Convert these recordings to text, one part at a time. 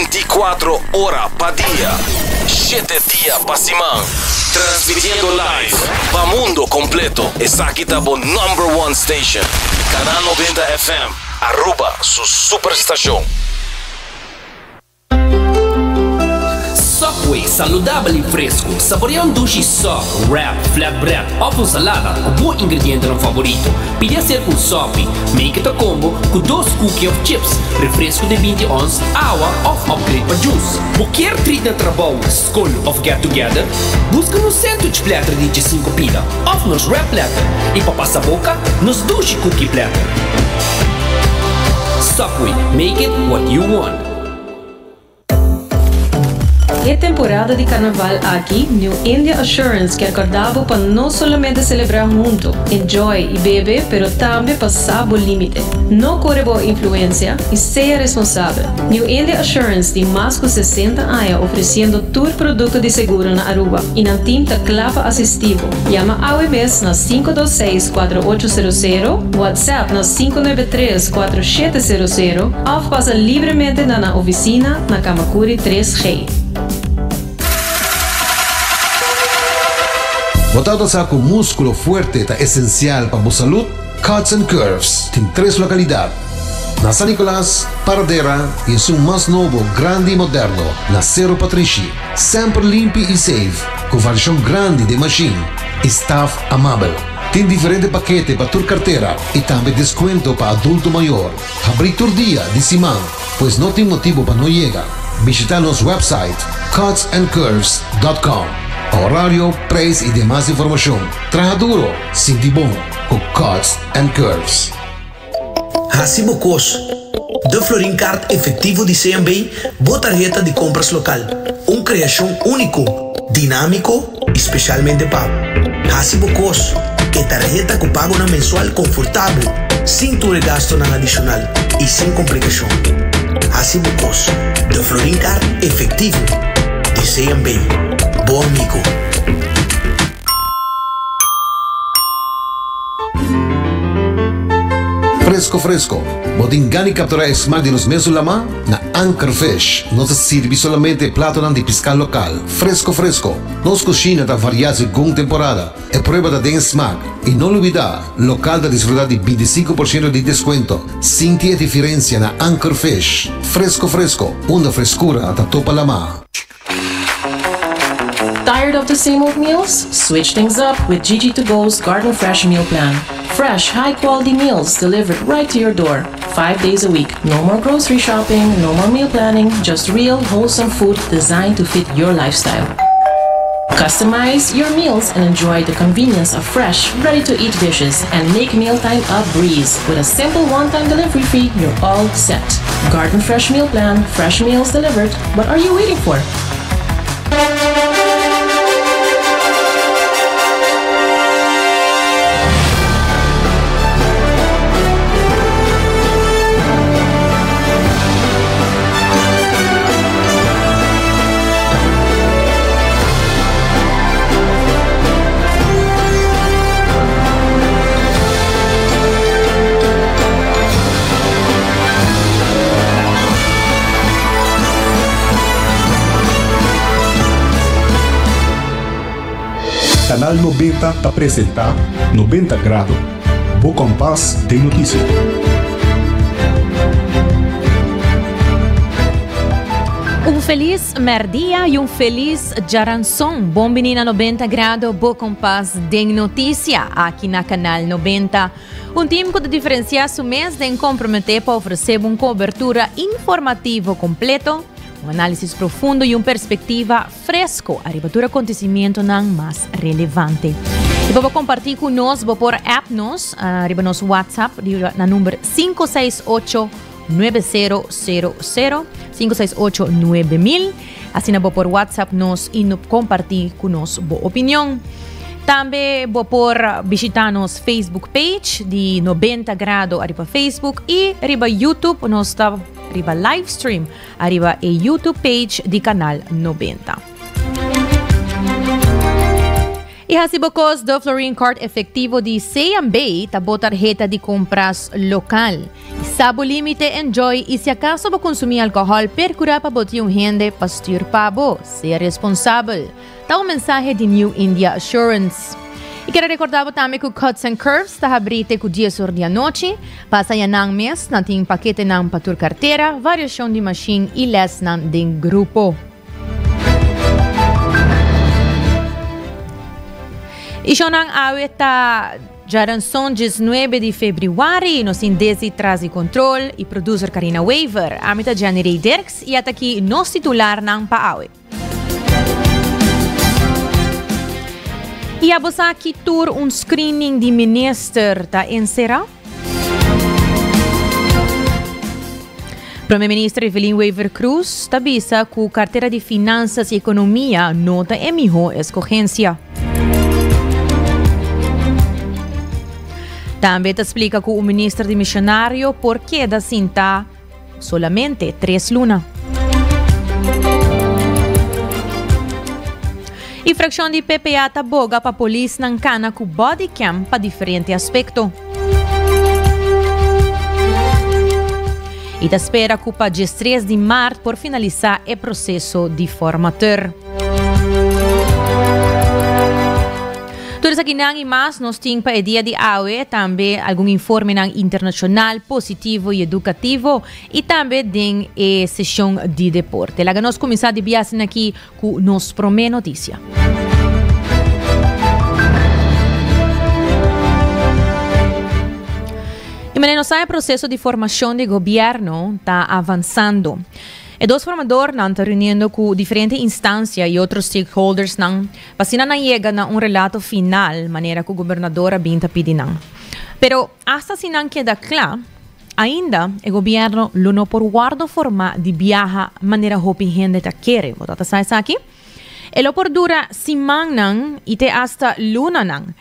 24 ora pa dia, shete dia pa siman. Transmitiendo live pa mundo completo. Esaki ta bo number one station. Canal 90 FM, Aruba su superstacion. Subway, saludabel y fresco. Saborea un dushi sub, wrap, flatbread of un salada cu bo ingredientenan favorito. Pidi hacer un sopi, make it a combo, cu dos cookie of chips, refresco di binti ons, awa of upgrade pa juice. Bo kier treat na trabou, scol of get together? Busca nos sandwich platter di djesinco pida of nos wrap platter y pa pasa boca, nos dushi cookie platter. Subway, make it what you want. E temporada di Carnaval aki, New India Assurance kier corda bo pa no solamente celebra hunto, enjoy y bebe, pero tambe pa sa bo limite. No core bo influencia y sea responsabel. New India Assurance tin mas cu 60 aña ofreciendo tur producto di seguro na Aruba y nan team ta cla pa asisti bo. Yama awe mes na 526 4800, WhatsApp na 593 4700 of pasa libremente na nan oficina na Camacuri 3G. Bo tabata sa cu musculo fuerte ta esencial pa bo salud? Cuts and Curves tin tres localidad, na San Nicolas, Paradera y esun mas nobo, grandi y moderno, na Cerro Patrishi. Semper limpi y safe, cu variacion grandi den machine y staff amabel. Tin diferente pakete pa tur cartera y tambe descuento pa adulto mayor. Habri tur dia di siman, pues no tin motibo pa no yega. Bishita nos website cutsandcurves.com pa horario, prijs y demas informacion. Traha duro, sinti bon cu Cuts and Curves. Hasi bo kos. De Florin Card Efectivo di CMB, bo tarheta di compras local. Un creacion unico, dinamico y specialmente pa bo. Hasi bo kos. E tarheta cu pagonan mensual confortabel, sin tur e gastonan adicional y sin complicacion. Hasi bo kos. De Florin Card Efectivo di CMB. Bo amigo. Fresco fresco, bo tin gana di captura e smaak di nos mesun lama? Na Anchor Fish nos ta sirbi solamente e platonan di pisca local, fresco fresco. Nos cushina ta varia segun temporada. E prueba ta den e smaak. Y no lubida, local ta disfruta di binticinco por ciento di descuento. Sinti e diferencia na Anchor Fish. Fresco fresco, unda frescura ta topa lama. Tired of the same old meals? Switch things up with Gigi to Go's Garden Fresh Meal Plan. Fresh, high quality meals delivered right to your door, five days a week. No more grocery shopping, no more meal planning, just real, wholesome food designed to fit your lifestyle. Customize your meals and enjoy the convenience of fresh, ready to eat dishes and make mealtime a breeze. With a simple one time delivery fee, you're all set. Garden Fresh Meal Plan, fresh meals delivered. What are you waiting for? Canal 90 ta presenta 90 Grado, bo kompas den notisia. Un felis merdia y un felis djaranson. Bon bini na 90 Grado, bo kompas den notisia, aki na Canal 90. Un team cu ta diferencia su mes den compromete pa ofrece bo un cobertura informativo completo, un analisis profundo y un perspectiva fresco ariba tur acontecimientonan mas relevante. Y pa bo comparti cu nos, bo por app nos ariba nos WhatsApp na number 568 9000, 568 9000. Asina bo por WhatsApp nos y comparti cu nos bo opinion. Tambe bo por bishita nos Facebook page di 90 Grado ariba Facebook y riba YouTube nos ta riba live stream ariba e YouTube page di Canal 90. Y haci bo cos De Florin Card efectivo di CMB ta bo tarheta di compras local. Y sa bo limite, enjoy y si acaso bo consumi alcohol percura pa bo tin un hende pa stuur pa bo. Sea responsabel. Ta un mensahe di New India Assurance. Y kier a recorda bo tambe cu Cuts and Curves ta habri te cu dies or di anochi. Pasa ya nan mes, nan tin paketenan pa tur cartera, variacion di machine y lesnan den grupo. Y shownan awe ta djaranson 19 di februari. Nos tin Desi tras di control y producer Carina Wever. Ami ta Jenny Ray Dirks y ata aki nos titularnan pa awe. Y abo sa ki tur un screening di minister ta encera? Prome Minister Evelyn Wever-Croes ta bisa cu cartera di Finanzas y Economia no ta e miho escogencia. Tambe ta splica cu un minister dimisionario por keda sinta solamente tres luna. Y fraccion di PPA ta boga pa polisnan cana cu bodycam pa diferente aspecto. Y ta spera cu pa 13 di maart por finalisa e proceso di formateur. Tur esakinan y mas nos tin pa e dia di awe, tambe algun informenan internacional positivo y educativo y tambe den e sesion di deporte. Laga nos cuminsa di biasen aki cu nos prome noticia. Y manera nos sa e proceso di formacion di gobierno ta avansando. E dos formadornan ta reuniendo cu diferente instancia y otro stakeholdersnan pa asina nan yega na un relato final manera cu gobernador a bin ta pidi nan. Pero hasta si nan keda cla, ainda e gobierno lo no por wordo forma di biaha manera hopi hende ta kere. Bo ta sa esaki? E lo por dura simannan y te hasta lunanan.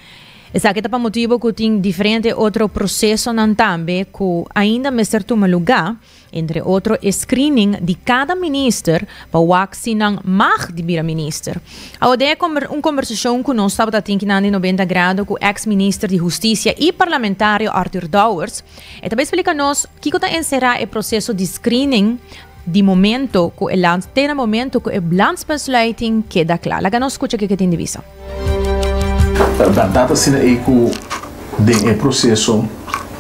Esaki ta pa motibo cu tin diferente otro procesonan tambe cu ainda mester tuma luga. Entre otro e screening di cada minister pa wak si nan mag di bira minister. Awo den e un conversacion cu nos tabata tin kinan di 90 Grado cu ex minister di Husticia y parlamentario Arthur Dowers, e ta bay splica nos kico ta encera e proceso di screening di momento cu e land te na momento cu e landsbesluiting keda cla. Laga nos scucha kico e tin di bisa. Berdad asina ei cu den e proceso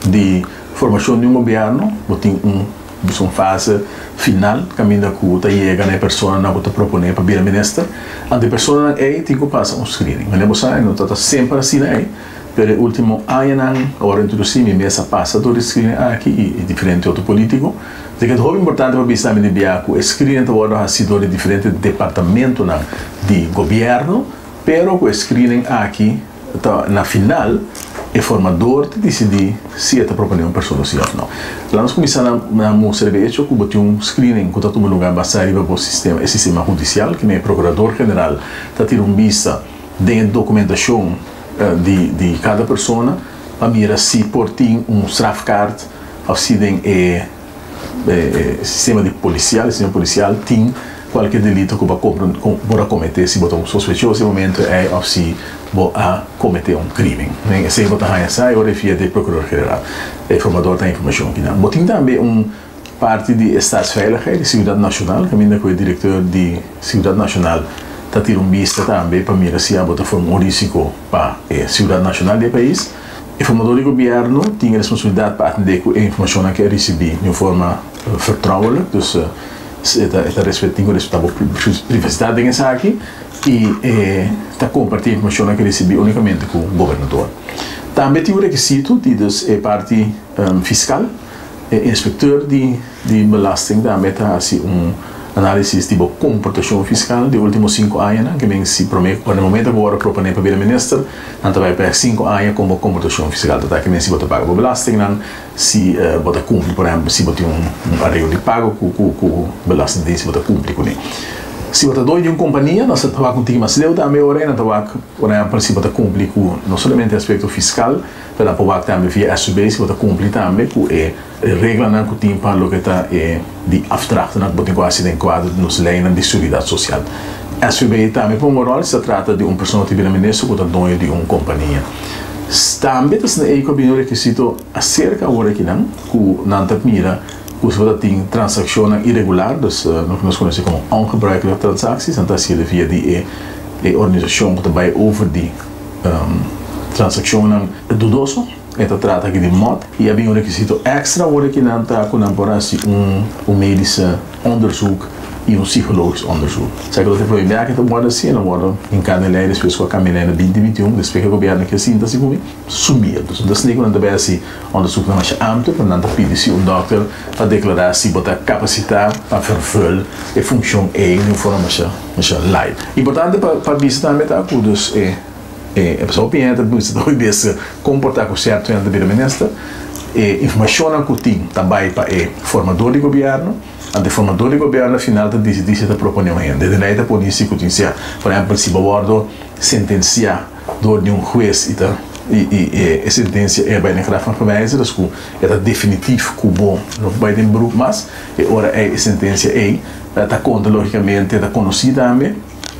di Formashon di un gobièrnu bo tin un bisa un fase final kaminda ku ta yega na e personanan ku ta proponé pa bira minister. Anto e personanan ei tin ku pasa un screening. Manera bo sa e no ta ta semper asina ei, pero e último añanan ora introdusí mi mes a pasa dor di screening aki i diferente otro polítiko. Así ke ta hopi importante pa bisa mi di bia ku e screening ta wòrdu hasi dor di diferente departamentonan di gobièrnu, pero ku e screening aki Ta na final e formador ta disidí si e ta proponé un persona si òf no. Laat nos kuminsá na na mustra riba e echo ku bo tin un screening ku ta tuma lugá basá riba bo sistema, e sistema hudisial, kimen e prokurador general ta tira un bista den e dokumentashon di di kada persona pa mira si por tin un strafkaart òf si den e E sistema di polisial, e sistema polisial tin kualke delito ku bo a por a kometé si bo ta un sospechoso e momento ei òf si bo a kometé un krimen. Esei bo ta haña sa e ora e fia di e prokurador general. E formador ta haña informashon kinan. Bo tin tambe un parti di e staatsveiligheid, di seguridat nashonal, kaminda ku e direkteur di seguridat nashonal ta tira un bista tambe pa mira si abo ta forma un risiko pa e seguridat nashonal di e pais. E formador di gobièrnu tin e responsabilidat pa atendé ku e informashonnan ku e risibí di un forma vertrouwelijk, dus e ta e ta tin ku respetá bo privasidat den esaki i e ta kompartí e informashonnan ku e risibí únikamente ku gobernador. Tambe tin un rekisito di dus e parti fiskal. E inspekteur di di belasting tambe ta hasi un análisis di bo komportashon fiskal di último sinku añanan, ke men si promé ku na momento ku bo wòrdu proponé pa bira minister, nan ta bai pèk sinku aña kon bo komportashon fiskal ta ta, ke men si bo ta paga bo belastingnan, si bo ta kumpli por ehèmpel si bo tin un areglo di pago ku ku ku belastingdienst si bo ta kumpli kuné. Si bo ta doño di un kompania nos ta wak un tiki mas leu tambe ora ei nan ta wak por ehèmpel si bo ta kumpli ku no solamente aspekto fiskal, Pero nan por wak tambe via SUB si bo ta kumpli tambe ku e reglanan ku tin pa loke ta e di afdrachtennan ku bo tin ku hasi den kuadro di nos leinan di seguridat sosial. SVB tambe por un ròl si ta trata di un persona ku ta bira minister ku ta doño di un kompania. Tambe ta asina ei ku a bini un rekisito aserka awor akinan ku nan ta mira ku si bo ta tin transakshonnan iregular, dus loke nos konosé komo ongebruikelijke transacties, nan ta hasié via di e e organisashon ku ta bai over di transakshonnan dudoso. E ta trata aki di mòt i a bin un rekisito èkstra awor aki nan ta ku nan por hasi un un medische onderzoek i un psicologisch onderzoek. Sa ku lo ta prohibí aki ta wòrdu hasi, lo wòrdu hinká den lei despues ku a kambia lei na binti 21, despues ku e gobièrnu ke sinta si ku mi sumir. Dus no ta sne ku nan ta bai hasi onderzoeknan masha amplio, pero nan ta pidi si un dòkter pa deklará si bo ta kapasitá pa vervul e funshon ei di un forma masha masha light. Importante pa pa bisa tambe ta ku dus e E persona opinion ta bisa ta hopi bes komportá ku sierto hende ta bira minister. E informashonnan ku tin ta bai pa e formador di gobièrnu. Anto e formador di gobièrnu na final ta disidí si e ta proponé un hende. Den lei ta pone si ku tin sia. Por ehèmpel si bo wòrdu sentensiá dor di un hues i ta i i e sentensia e bai den graf van gewijze, dus ku e ta definitif ku bo no por bai den beroep mas, e ora ei e sentensia ei ta konta lógikamente, ta konosí tambe.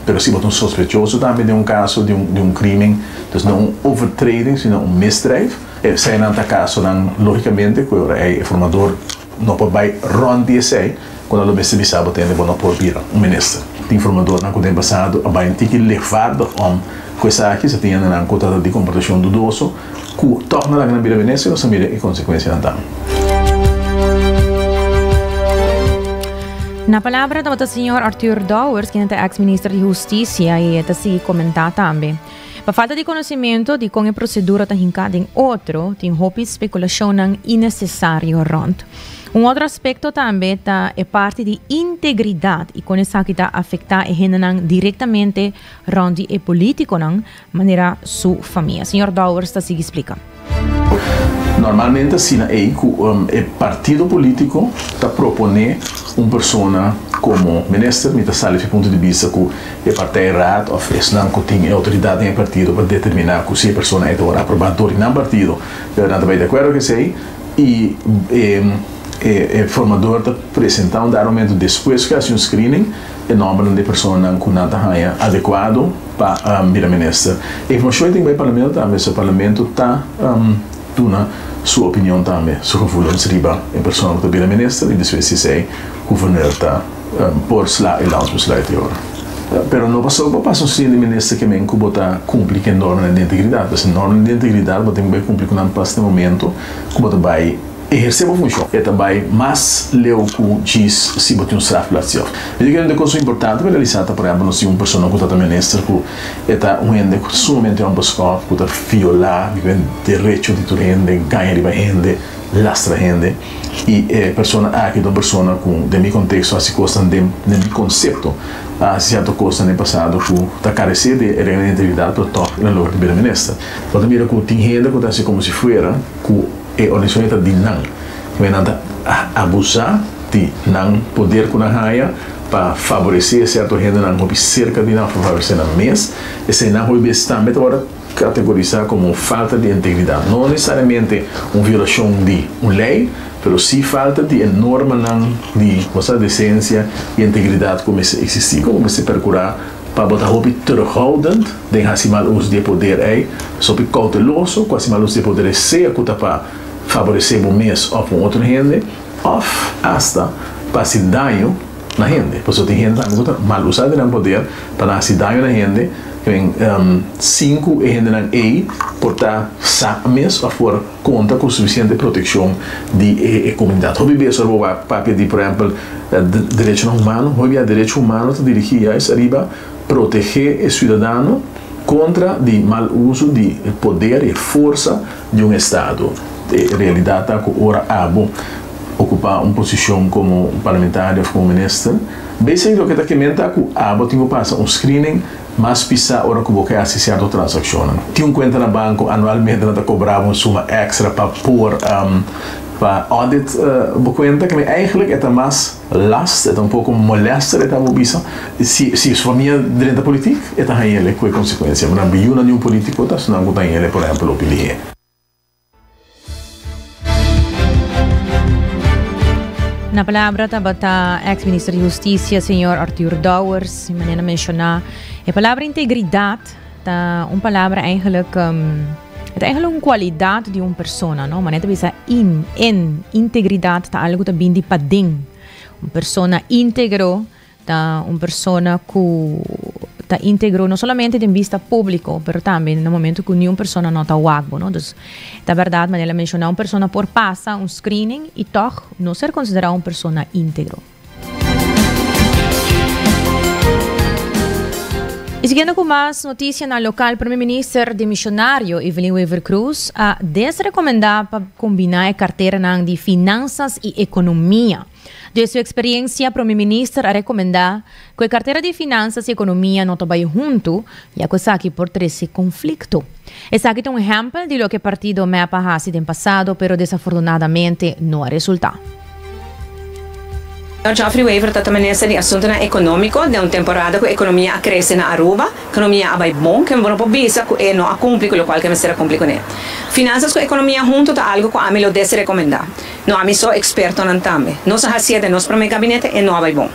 Pero si bo ta un sospechoso tambe den un kaso di un di un krimen, dus no un overtreding sino un misdrijf, eseinan ta kasonan logikamente ku e ora ei e formador no por bai rònt di esei ku nan lo mester bisa bo tende bo no por bira un minister. Tin formadornan ku den pasado a bai un tiki lichtvaardig om ku esaki, sa tin hendenan ku ta di komportashon dudoso ku tòg nan laga nan bira minister i nos a mira e konsekuensianan tambe. Na palabra tabata señor Arthur Dowers, kende ta ex minister di Husticia y e ta sigui comenta tambe. Pa falta di conocimento di con e procedura ta hinca den otro, tin hopi speculacionnan innecesario rond. Un otro aspecto tambe ta e parti di integridad y con esaki ta afecta e hendenan directamente rond di e politiconan, manera su famia. Señor Dowers ta sigui splica. Normalmente asina ei ku e partido polítiko ta proponé un persona komo minister, mi ta sali fi punto di bista ku e partijraad òf esnan ku tin e outoridat den e partido pa determiná ku si e persona ei ta wòrdu aprobá dor di nan partido, nan ta bai di akuerdo ku esei i e e formador ta presentá un dado momento despues ku a hasi un screening e nòmbernan di e personanan ku nan ta haña adekuado pa bira minister. E informashon ei tin bai parlamento tambe, so parlamento ta duna su opinion tambe, su gevoelens riba e persona ku ta bira minister i despues di esei guverneur ta por sla e landsbesluit e ora. Pero no pasobra bo pasa un siguiente minister ke men ku bo ta kumpli ku e normanan di integridat. Pasobra e normanan di integridat bo tin ku bai kumpli ku nan pas na e momento ku bo ta bai Ehersé bo funshon. E ta bai mas leu ku djis si bo tin un strafblad self. Mi ta kere un kos importante pa realisá ta, por ehèmpel, nos tin un persona ku ta ta minister ku e ta un hende ku ta sumamente onbeskòf, ku ta violá derecho di tur hende, gaña riba hende, lastra hende. I e persona aki ta un persona ku den mi konteksto a hasi kosnan den den mi konsepto a hasi sierto kosnan den pasado ku ta karesé di e regla di integridat pero tòg el a logra di bira minister. Bo ta mira ku tin hende ku ta hasi komo si fuera ku. E organisashon ei ta di nan. Kibé nan ta abusá di nan poder ku nan haña pa faboresé sierto hendenan hopi serka di nan òf pa faboresé nan mes. Eseinan hopi bes tambe ta wòrdu kategorisá komo falta di integridat. No nesesariamente un violashon di un lei, pero sí falta di e normanan di, bo sa, desensia i integridat ku mester eksistí. Komo mester perkurá pa bo ta hopi terughoudend den hasi mal uso di e poder ei, so hopi kouteloso ku hasi mal uso di e poder ei, sea ku ta pa faboresé bo mes òf un otro hende, òf asta pa hasi daño na hende. Pasobra tin hende tambe ku ta mal usá di nan poder pa nan hasi daño na hende, sin ku e hendenan ei por ta sa mes òf por konta ku sufisiente protekshon di e komunidat. Hopi bes ora bo wak papia di, por ehèmpel, derechonan humano, hopi bia derecho humano ta dirigí juist ariba protegé e siudadano kontra di mal uso di e poder i e forsa di un estado. E realidat ta ku ora abo okupá un posishon komo un parlamentario òf komo minister, basically loke ta kementa ku abo tin ku pasa un screening Mas pisá ora ku bo ke hasi sierto transakshonnan. Tin un kuenta na banko, anualmente nan ta kobra bo un suma èkstra pa por pa audit bo kuenta. Kende eigentlik e ta mas last, e ta un poko molèster e ta bo bisa. Si si su famia drenta politik e ta haña el'e ku e konsekuensia. Nan biyuna di un politiko ta esnan ku ta haña el'e por ehèmpel hopi lihé. Na palabra tabata ex minister di Husticia señor Arthur Dowers y manera menciona e palabra integridad ta un palabra eigenlijk um, het eigenlijk un cualidad di un persona, no? Manera ta bisa in, en, integridad ta algo ta bin di paden. Un persona integro Ta un persona cu ta integro no solamente den bista publico, pero tambe na momento cu niun persona no ta wak bo, no. Dus ta berdad manera el a menciona, un persona por pasa un screening y toch no ser considera un persona integro. Y siguiendo cu mas noticianan local, Prome Minister demisionario Evelyn Wever-Croes a desrecomenda pa combina e carteranan di Finanzas y Economia. Den su experiencia, Prome Minister a recomenda cu e cartera di Finanzas y Economia no ta bay hunto, ya cu esaki por trece conflicto. Esaki ta un ehempel di loke partido mep a haci den pasado, pero desafortunadamente no a resulta. Señor Geoffrey Wever ta ta Minister di Asuntonan Economico den un temporada cu economia a crece na Aruba. Economia a bay bon, ke bo no por bisa cu e no a cumpli cu locual cu e mester a cumpli cune. Finanzas cu economia hunto ta algo cu ami lo desrecomenda. No ami so, expertonan tambe. Nos a hacié den nos prome gabinete e no a bay bon.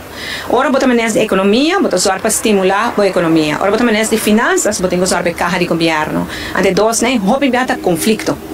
Ora bo ta manes di economia, bo ta zorg pa stimula bo economia. Ora bo ta manes di finanzas, bo tin cu zorg pa e caha di gobierno. Anto e dosnan hopi bia ta conflicto.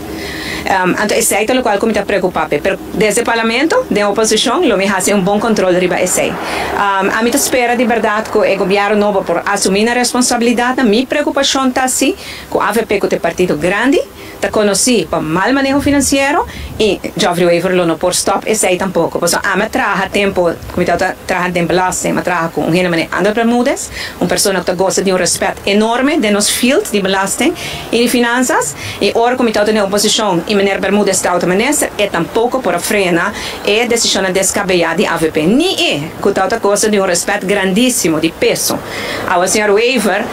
Anto esey ta locual cu mi ta preocupa p'e. Pero desde parlamento, den oposicion, lo mi haci un bon control riba esey. Ami ta spera di berdad cu e gobierno nobo por asumi nan responsabilidadnan. Mi preocupacion ta si cu avp cu ta e partido grandi, Ta conoci pa mal maneho financiero y Geoffrey Wever lo no por stop esey tampoco. Pasobra ami a traha tempo cu mi tabata traha den belasting, mi a traha cu un hende manera Ander Bermudez, un persona cu ta goza di un respet enorme den nos field di belasting y di finanzas. Y ora cu mi tabata den oposicion y meneer Bermudez tabata minister, e tampoco por a frena e decisionnan descabeya di avp. Ni e cu tabata goza di un respet grandisimo, di peso. Awe señor Wever,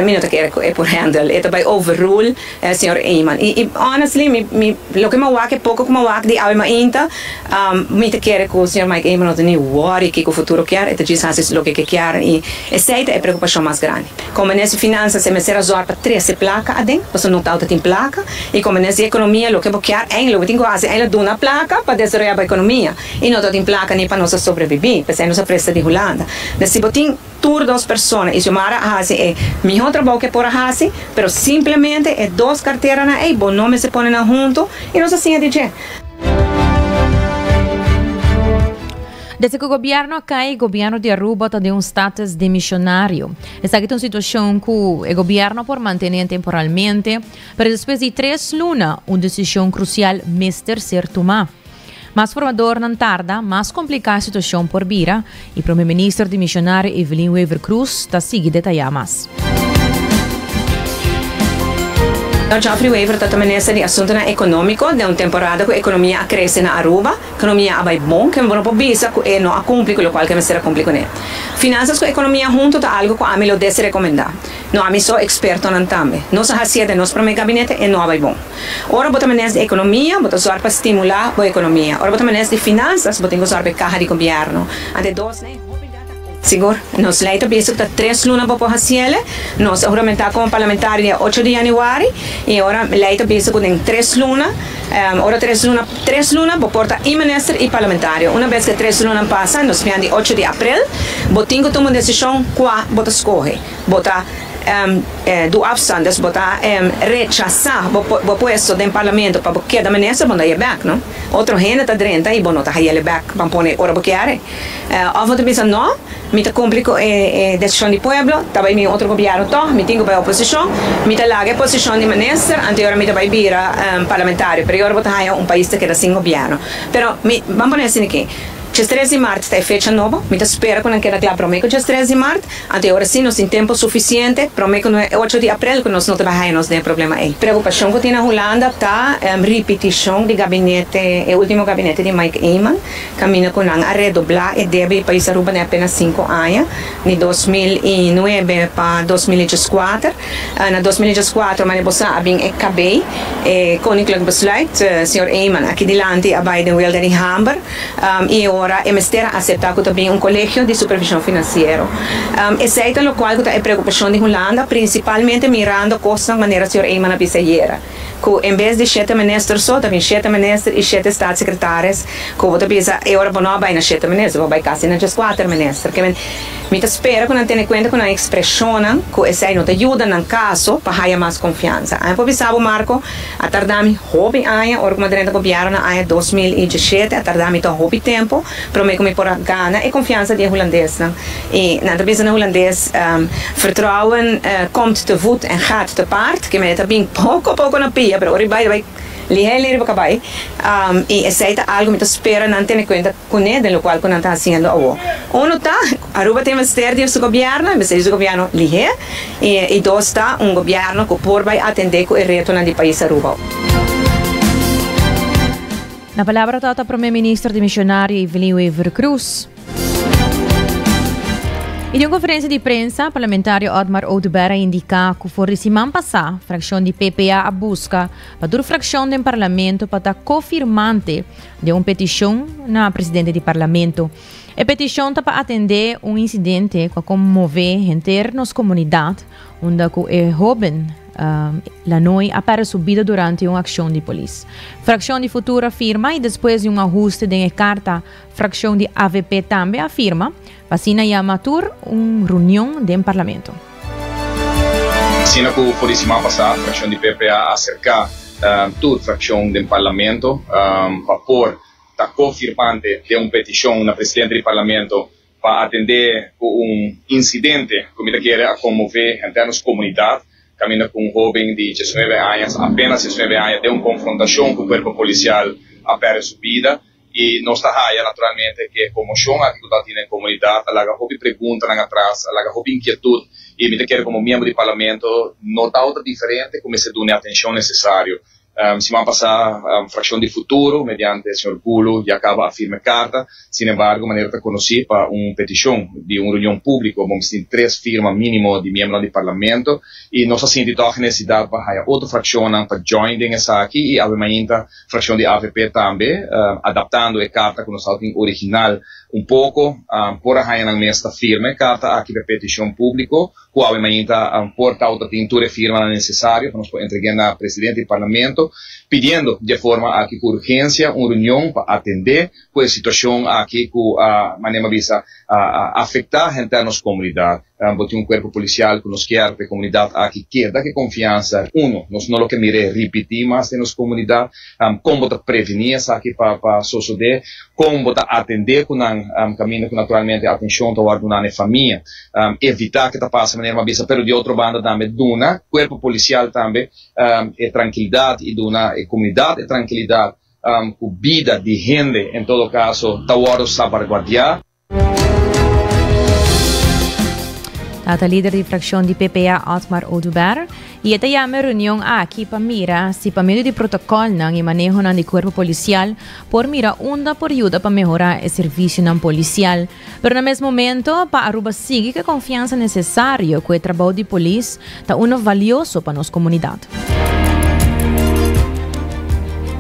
mi no ta kere cu e por handle, e ta bay overrule señor Eman. Y honestly, mi, mi, loke mi a wak, e poco cu mi a wak di awe mainta, mi ta kere cu señor Mike Eman no ta ni worry kico futuro kier, e ta djis haci loke ke kier y esey ta e preocupacion mas grandi. Como minister di Finanzas e mester a zorg pa trece placa aden, pasobra no tawata tin placa, y como minister di Economia loke bo kier eindelijk, bo tin cu haci eindelijk duna placa pa desaroya bo economia. I no ta tin plaka ni pa nos a sobrebibí, p'esei nos a presta di Hulanda. Nes si bo tin tur dos persona i Xiomara a hasi e mihó trabou ku e por a hasi, pero simplemente e dos karteranan ei bo no mester pone nan huntu i nos a siña di dje. Desde ku gobièrnu a kai, gobièrnu di Aruba ta den un status demisionario. Esaki ta un situashon ku e gobièrnu por mantené temporalmente, pero despues di tres luna un desishon krusial mester ser tumá. Mas formadornan tarda, mas kompliká e situashon por bira i Prome Minister dimisionario Evelyn Wever-Croes ta sigui detayá mas. Señor Geoffrey Wever ta ta Minister di Asuntonan Economico den un temporada cu economia a crece na Aruba. Economia a bay bon, ke bo no por bisa cu e no a cumpli cu locual ke mester a cumpli cune. Finanzas cu economia hunto ta algo cu ami lo desrecomenda. No ami so, expertonan tambe. Nos a hacié den nos prome gabinete, e no a bay bon. Ora bo ta manes di ekonomia, bo ta zòrg pa stimulá bo ekonomia. Ora bo ta manes di finansas, bo tin ku zòrg pa e kaha di gobièrnu. Ante e dos lei hopi bia ta konta. Sigur, nos lei ta bisa ku ta tres luna bo por hasiele. Nos a huramentá komo parlamentario dia ocho di yanüari i ora lei ta bisa ku den tres luna, ora tres luna tres luna bo por ta i minister i parlamentario. Una bes ku e tres lunanan pasa, nos pian di ocho di aprel, bo tin ku tuma un desishon kua bo ta skohe. Bo ta do afstand, dus bo ta rechasa bo puesto den parlamento pa bo keda minister, bo no ta haye bek, no. Otro hende ta drenta y bo no ta hayele bek pa pone ora bo kier. Of bo ta bisa no, mi ta cumpli cu e decision di pueblo, ta bay mi otro gobierno toch, mi tin cu bay oposicion, mi ta laga e posicion di minister, anto e ora mi ta bay bira parlamentario, pero e ora bo ta haya un pais ta keda sin gobierno. Pero mi, ban pone asina aki. Djes tres di mart ta e fecha nobo. Mi ta spera ku nan keda kla promé ku djes tres di mart. Anto e ora sí nos tin tempu sufisiente promé ku e ocho di aprel ku nos no ta bai haña nos den e problema ei. Preokupashon ku tin na Hulanda ta ripitishon di gabinete, e último gabinete di Mike Eman, kaminda ku nan a redoblá e debe di pais Aruba den apenas sinku aña, di 2009 pa 2014. Na 2014 manera bo sa a bin e KB, e Koninklijk Besluit, señor Eman aki dilanti a bai den welga di hamber. I e ora. ora e mester a aseptá ku ta bin un kolegio di supervishon finansiero. Esei ta lokual ku ta e preokupashon di Hulanda, prinsipalmente mirando kosnan manera señor Eman a bisa ayera, ku en bes di shete minister so ta bin shete minister i shete staatssecretaris, ku bo ta bisa e ora bo no a bai na shete minister, bo a bai kasi na djeskuater minister. Ke men mi ta spera ku nan tene kuenta ku nan ekspreshonnan, ku esei no ta yuda nan kaso pa haya mas konfiansa. Ami por bisa bo, Marco, A tarda mi hopi aña, ora ku mi a drenta gobièrnu na aña 2017, a tarda mi ta hopi tempu promé ku mi por a gana e konfiansa di e hulandesnan. I nan ta bisa na hulandes, Vertrouwen komt te voet en gaat te paard, ke mene ta bin poko poko na pia, pero ora i bai ta bai lihé lihé riba kabai. I esei ta algu mi ta spera nan tene kuenta kuné den lokual ku nan ta hasiendo awor. Unu ta, Aruba tin mester di su gobièrnu, e mester di su gobièrnu lihé. I dos ta un gobièrnu ku por bai atendé ku e retonan di pais Aruba. Na palabra tabata Prome Minister Dimisionario Evelyn Wever Croes. I den un conferencia di prensa, parlamentario Otmar Oduber a indica cu for di siman pasa, fraccion di PPA a busca pa tur fraccion den parlamento pa ta co-firmante den un peticion na presidente di parlamento. E petishon ta pa atendé un insidente ku a konmové henter nos komunidat, unda ku e hóben Lanoy a pèrdè su bida durante un akshon di polis. Frakshon di Futuro a firma i despues di un ahuste den e karta, frakshon di avp tambe a firma pa asina yama tur un reunion den Parlamento. Asina ku for di siman pasá frakshon di PPA a aserká tur frakshon den Parlamento pa por ta co-firmante den un peticion na presidente di Parlamento pa atende cu un incidente cu mi ta kere a conmove henter nos comunidad, caminda cu un hoben di diesnuebe añas, apenas diesnuebe aña, den un confrontacion cu cuerpo policial a perde su bida. Y nos ta haya naturalmente cu e conmocion aki cu ta tin den comunidad a laga hopi preguntanan atras, a laga hopi inquietud y mi ta kere como miembro di Parlamento no ta otro diferente cu mester duna e atencion necesario. Siman pasá Frakshon di Futuro mediante señor Gulu ya kaba a firma e karta. Sin embargo, manera ta konosí pa un petishon di un reunion públiko bo mester tin tres firma mínimo di miembronan di Parlamento i nos a sinti tòg e nesesidat pa haña otro frakshonnan pa join den esaki i awe mainta frakshon di avp tambe adaptando e karta ku nos tabatin original un poko por a haña nan mes ta firma e karta aki pa e petishon públiko. Ku awe mainta por tawata tin tur e firmanan nesesario pa nos por entreg'é na presidente di Parlamento, pidiendo di e forma aki ku urgensia un reunion pa atendé ku e situashon aki ku a, manera mi a bisa, a afektá henter nos komunidat. Bo tin un kuerpo polisial ku nos kier pa e komunidat aki keda ku e konfiansa. Uno, nos no lo ke mir'é ripití mas den nos komunidat. Kon bo ta prevení esaki pa pa sosodé? Kon bo ta atendé ku nan kaminda ku naturalmente atenshon ta wòrdu duna na e famia? Evitá ke ta pasa manera mi a bisa, pero di otro banda tambe duna kuerpo polisial tambe e trankilidat i duna e komunidat e trankilidat ku bida di hende en todo kaso ta wòrdu sabarguardiá. Tata lider di fraccion di PPA Otmar Oduber y e ta yama e reunion aki pa mira si pa medio di protocolnan y manehonan di cuerpo policial por mira unda por yuda pa mehora e servicionan policial. Pero na mes momento pa Aruba sigui cu e confiansa necesario cu e trabou di polis ta uno valioso pa nos comunidad.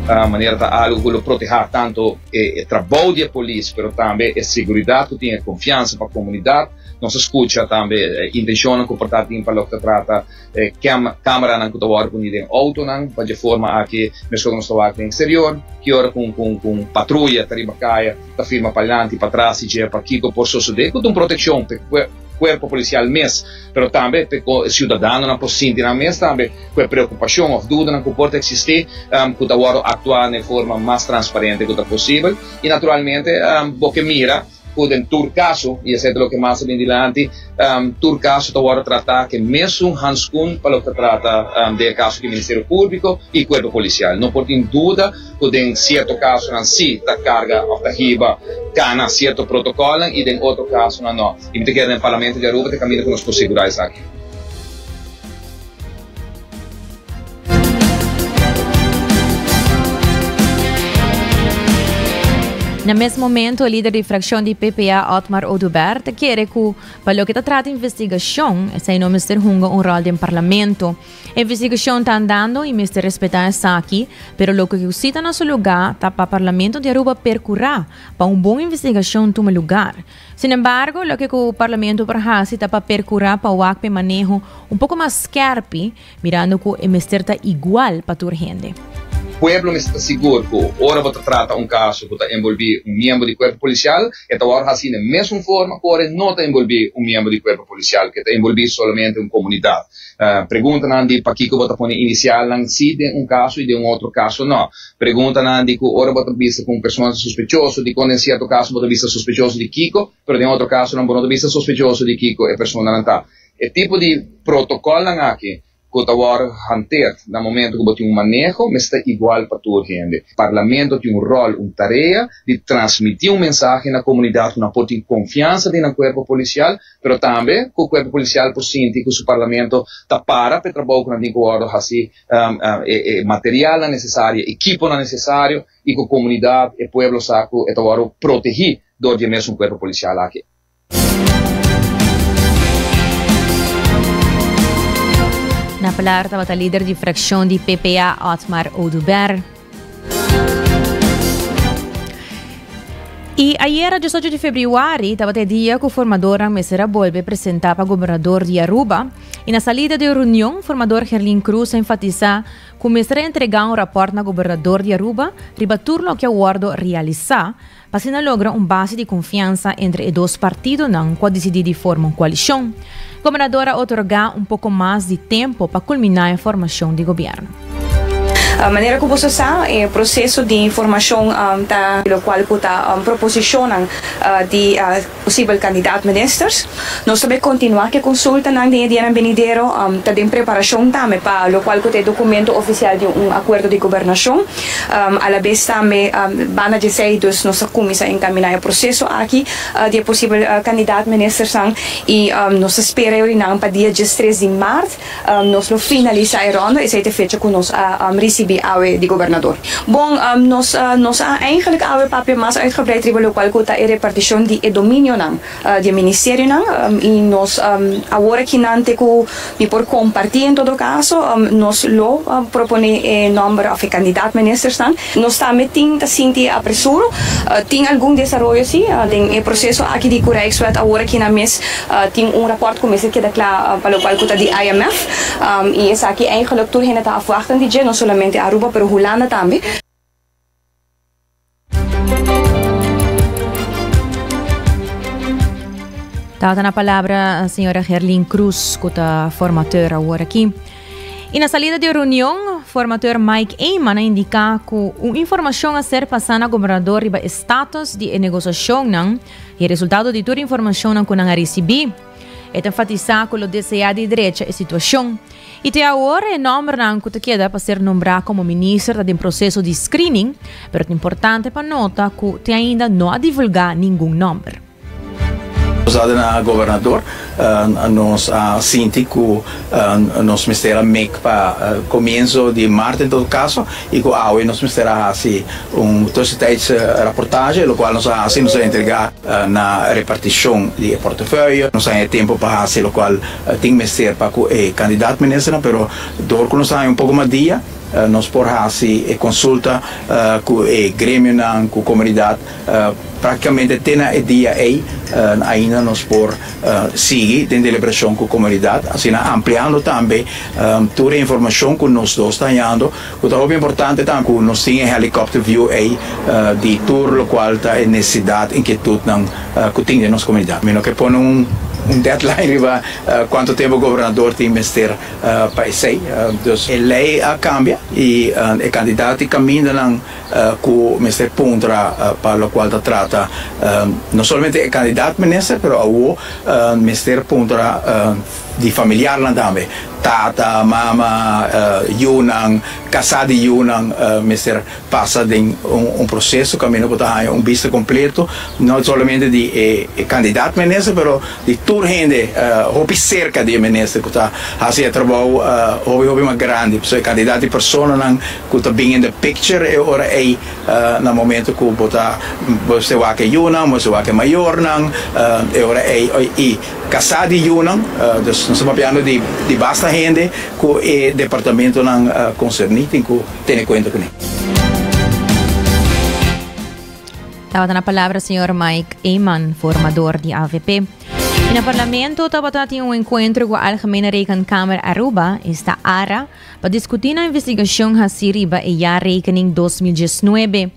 Manera ta algo cu lo proteha tanto e trabou di e polis pero tambe e seguridad cu tin e confiansa pa comunidad. Nos a scucha tambe e intencionnan cu por ta tin pa loke ta trata e cameranan cu ta wordo poni den autonan pa dje forma aki mescos cu nos ta wak den exterior ki ora cu un patruya ta riba caya ta firma palanti y patras y dje pa kico por sosode cu ta un proteccion pa e cuerpo policial mes pero tambe pa e ciudadanonan por sinti nan mes tambe cu e preocupacion of dudanan cu por ta existi cu ta wordo actua na e forma mas transparente cu ta posibel y naturalmente bo ke mira cu den tur caso, y esey ta loke mas a bin dilanti, tur caso ta wordo trata cu e mesun handschoen pa loke ta trata den e caso di Ministerio Publico y Cuerpo Policial. No por tin duda cu den cierto casonan si ta carga of ta hiba cana cierto protocolnan y den otro casonan no. Y mi ta kere den Parlamento di Aruba ta caminda cu nos por segura esaki. Na mes momento, lider di fraccion di PPA, Otmar Oduber, ta kere cu pa loke ta trata investigacion, esey no mester hunga un rol den parlamento. Investigacion ta andando y mester respeta esaki, pero loke cu si ta na su lugar ta pa Parlamento di Aruba percura pa un bon investigacion tuma lugar. Sin embargo, loke cu Parlamento por haci ta pa percura pa wak p'e maneho un poco mas skerpi, mirando cu e mester ta igual pa tur hende. Pueblo mester ta sigur cu ora bo ta trata un caso cu ta envolvi un miembro di cuerpo policial, e ta worde haci na e mesun forma cu ora e no ta envolvi un miembro di cuerpo policial, cu e ta envolvi solamente un comunidad. Preguntanan di pakico bo ta pone inicialnan si den un caso y den un otro caso no. Preguntanan di cu ora bo ta bisa cu un persona ta sospechoso, dicon den cierto caso bo ta bisa sospechoso di kico, pero den otro casonan bo no ta bisa sospechoso di kico e personanan ta. E tipo di protocolnan aki cu ta worde hanteerd na momento cu bo tin un maneho mester ta igual pa tur hende. Parlamento tin un rol, un tarea di transmiti un mensahe na comunidad cu nan por tin confiansa den nan cuerpo policial, pero tambe cu cuerpo policial por sinti cu su parlamento ta para pa e trabou cu nan tin cu worde haci, e materialnan necesario, e equiponan necesario y cu comunidad, e pueblo sa cu e ta worde protegi door di e mesun cuerpo policial aki. Na palabra tabata lider di fraccion di PPA Otmar Oduber. Y ayera 18 di februari tabata e dia cu formadornan mester a bolbe presenta pa gobernador di Aruba. Y na salida di e reunion, formador Gerlin Cruz a enfatisa cu mester a entrega un raport na gobernador di Aruba riba tur loke a wordo realisa pa asina logra un base di confiansa entre e dos partidonan cu a dicidi di forma un coalicion. Gobernador a otorga un poco mas di tempo pa culmina e formacion di gobierno. Manera cu boso sa, e proceso di formacion ta locual cu ta proposicionnan di posibel kandidaat ministers. Nos ta bay continua cu e consultanan den e dianan benidero. Ta den preparacion tambe pa locual cu ta e documento oficial di un acuerdo di gobernacion. Alabes tambe banda di esey dus nos ta cuminsa encamina e proceso aki di e posibel kandidaat ministersnan y nos ta spera yorinan pa dia diestres di maart nos lo finalisa e ronda. Esey ta e fecha cu nos a ricibi awe di gobernador. Bon, nos nos a eigenlijk awe papia mas uitgebreid riba locual cu ta e reparticion di e dominionan di e ministerionan y nos awor akinan te cu mi por comparti en todo caso nos lo propone e nomber of e kandidaat ministersnan. Nos tambe tin ta sinti e apresuro. Tin algun desaroyo si den e proceso aki di cu Rijkswet awor akinan mes tin un rapport cu mester keda cla pa locual cu ta di IMF y esaki eigenlijk tur hende ta afwachten di dje no solamente Aruba pero Hulanda tambe. Tabata na palabra señora Gerlin Cruz cu ta formateur awor aki. Y na salida di reunion, formateur Mike Eman a indica cu un informacion a ser pasa na gobernador riba e status di e negociacionnan y e resultado di tur informacionnan cu nan a ricibi. E ta enfatisa cu lo desea di drecha e situacion. Y te awor e nombernan cu ta keda pa ser nombra como minister ta den proceso di screening, pero ta importante pa nota cu te ainda no a divulga ningun nomber. Nos a na gobernador, nos a sinti cu nos mester a make pa comienzo di maart en todo caso y cu awe nos mester a haci un tussentijds rapportage, locual nos a haci, nos a entrega na reparticion di e portefeuille, nos a haña tempo pa haci locual Tin mester pa ku e kandidat ministernan, pero dor ku nos ta haña un poko mas dia, nos por hasi e konsulta ku e gremionan, ku komunidat. Praktikamente te na e dia ei ainda nos por sigui den deliberashon ku komunidat, asina ampliando tambe tur e informashon ku nos dos ta hañando, ku ta hopi importante tambe ku nos tin e helicopter view ei di tur lokual ta e nesesidat, inkietutnan ku tin den nos komunidat. Mi no ke pone un deadline riba kuantu tempu gobernador tin mester pa esei. Dus e lei a kambia i e kantidat di kamindanan ku mester puntra pa lokual ta trata no solamente e kandidat minister pero awo mester puntra. di familiarnan tambe, tata, mama, yunan, kasá di yunan mester pasa den un proseso kaminda bo ta haña un bista kompleto no solamente di e kandidat minister pero di tur hende hopi serka di e minister ku ta hasi e trabou hopi hopi mas grandi pasobra e kandidat di personanan ku ta bin in the picture e ora ei na momento ku bo ta bo mester wak e yunan bo mester wak e mayornan e ora ei i kasá di yunan dus nos ta papiando di di basta hende ku e departamentonan konserní tin ku tene kuenta kuné. Tabata na palabra señor Mike Eman, formador di avp. Y na Parlamento tabata tin un encuentro cu Algemene Rekenkamer Aruba, esta ARA, pa discuti na investigacion haci riba e jaarrekening 2019.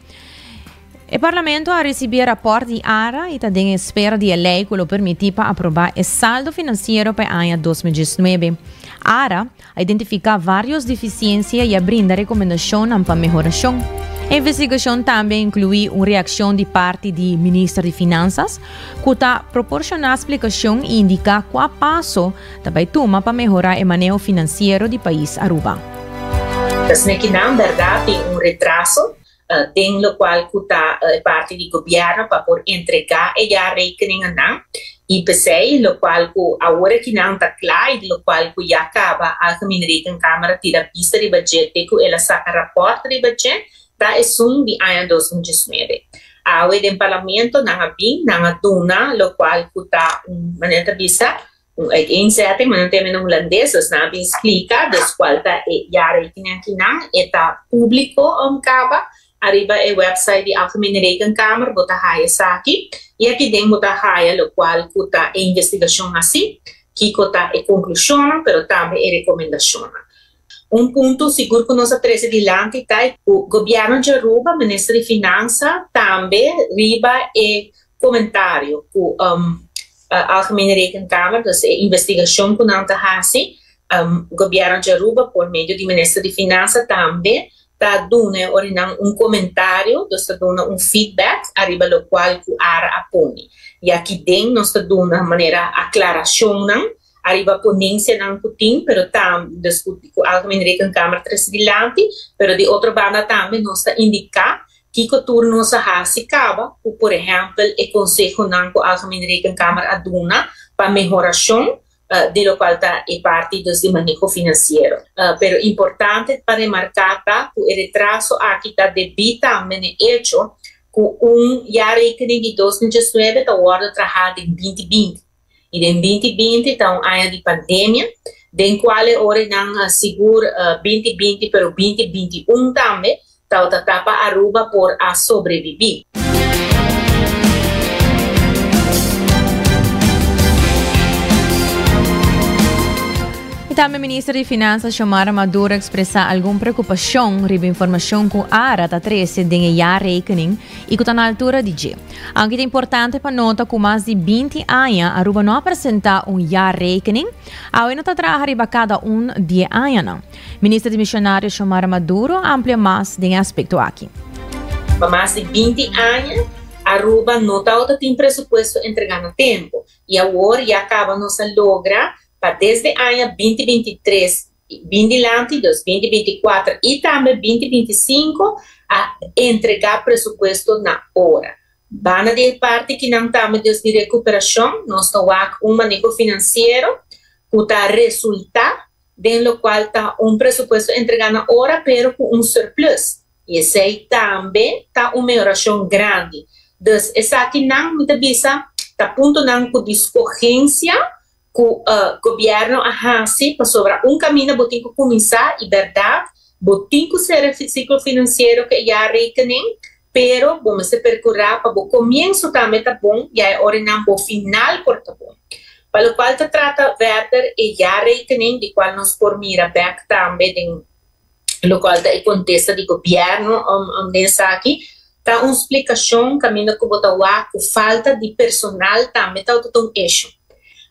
E Parlamento a ricibi e rapport di ARA y ta den espera di e ley cu lo permiti pa aproba e saldo financiero pa e aña 2019. ARA A identifiká vários difisiensia i a brinda rekomendashonnan pa mehorashon. E investigashon tambe a inkluí un reakshon di parti di Minister di Finansas ku ta proporshoná splikashon i indiká kua paso ta bai tuma pa mehorá e maneho finansiero di pais Aruba. Esnekinan bèrdat tin un retraso den locual cu ta e parti di gobierno pa por entrega e jaarrekeningennan y p'esey locual cu awor aki nan ta cla y locual cu ya caba Algemeen Rekenkamer a tira bista riba dje te cu el a saca rapport riba dje ta esun di aña 2019. Awe den Parlamento nan a bin nan a duna locual cu ta un manera ta bisa Un uiteenzetting, ma nan ta yama na hulandes, dus nan a bin splika, dus kual ta e jaarrekening akinan, e ta públiko kaba, ariba e website di Algemene Rekenkamer bo ta haya esaki, i aki den bo ta haya lokual ku ta e investigashon hasi, kiko ta e konklushonnan, pero tambe e rekomendashonnan. Un punto sigur ku nos a trese dilanti ta ku Gobièrnu di Aruba, Minister di Finansa, tambe riba e komentario ku Algemene Rekenkamer, dus e investigashon ku nan ta hasi, Gobièrnu di Aruba por medio di Minister di Finansa tambe ta duna e orinan un komentario, dus ta duna un feedback ariba lokual ku ARA a pone. I aki den nos ta duna manera aklarashonnan ariba ponensianan ku tin, pero tambe dus ku Algemene Rekenkamer trese dilanti, pero di otro banda tambe nos ta indiká Kiko tur nos a hasi kaba ku por ehèmpel e konsehonan ku Algemene Rekenkamer a duna pa mehorashon di lokual ta e parti dus di maneho finansiero. Pero importante pa remarká ta ku e retraso aki ta debí tambe n'e echo ku un jaarrekening di 2019 ta wòrdu trahá den 2020. I den 2020 ta un aña di pandemia den kual e ora nan sigur 2020 pero 2021 tambe Tabata ta pa Aruba por a sobrevivi. Y tambe Minister di Finansa Xiomara Maduro a expresa algun preocupacion riba informacion cu ARA ta trece den e jaarrekening y cu ta na altura di dje. Aunke ta importante pa nota cu mas di 20 aña Aruba no a presenta un jaarrekening, awe no ta traha riba cada un di e añanan. Minister dimisionario Xiomara Maduro a amplia mas den e aspekto aki. Pa mas di 20 aña Aruba no tabata tin presupuesto entrega na tempo y awor ya caba nos a logra pa desde aña 2023 bin dilanti, dus 2024 y tambe 2025 a entrega presupuesto na ora. Banda di e parti kinan tambe dus di recuperacion nos ta wak un maneho financiero cu ta resulta den locual ta un presupuesto entrega na ora pero cu un surplus y esey tambe ta un mehoracion grandi. Dus esakinan mi ta bisa ta puntonan cu di scogencia cu gobierno a haci pasobra un caminda bo tin cu cuminsa y berdad bo tin cu cera e ciclo financiero cu e jaarrekening pero bo mester percura pa bo comienso tambe ta bon ya e oranan bo final por ta bon. Pa locual ta trata verder e jaarrekening di cual nos por mira bek tambe den locual ta e contesta di gobierno den esaki, ta un splicacion caminda cu bo ta wak cu falta di personal tambe ta un issue.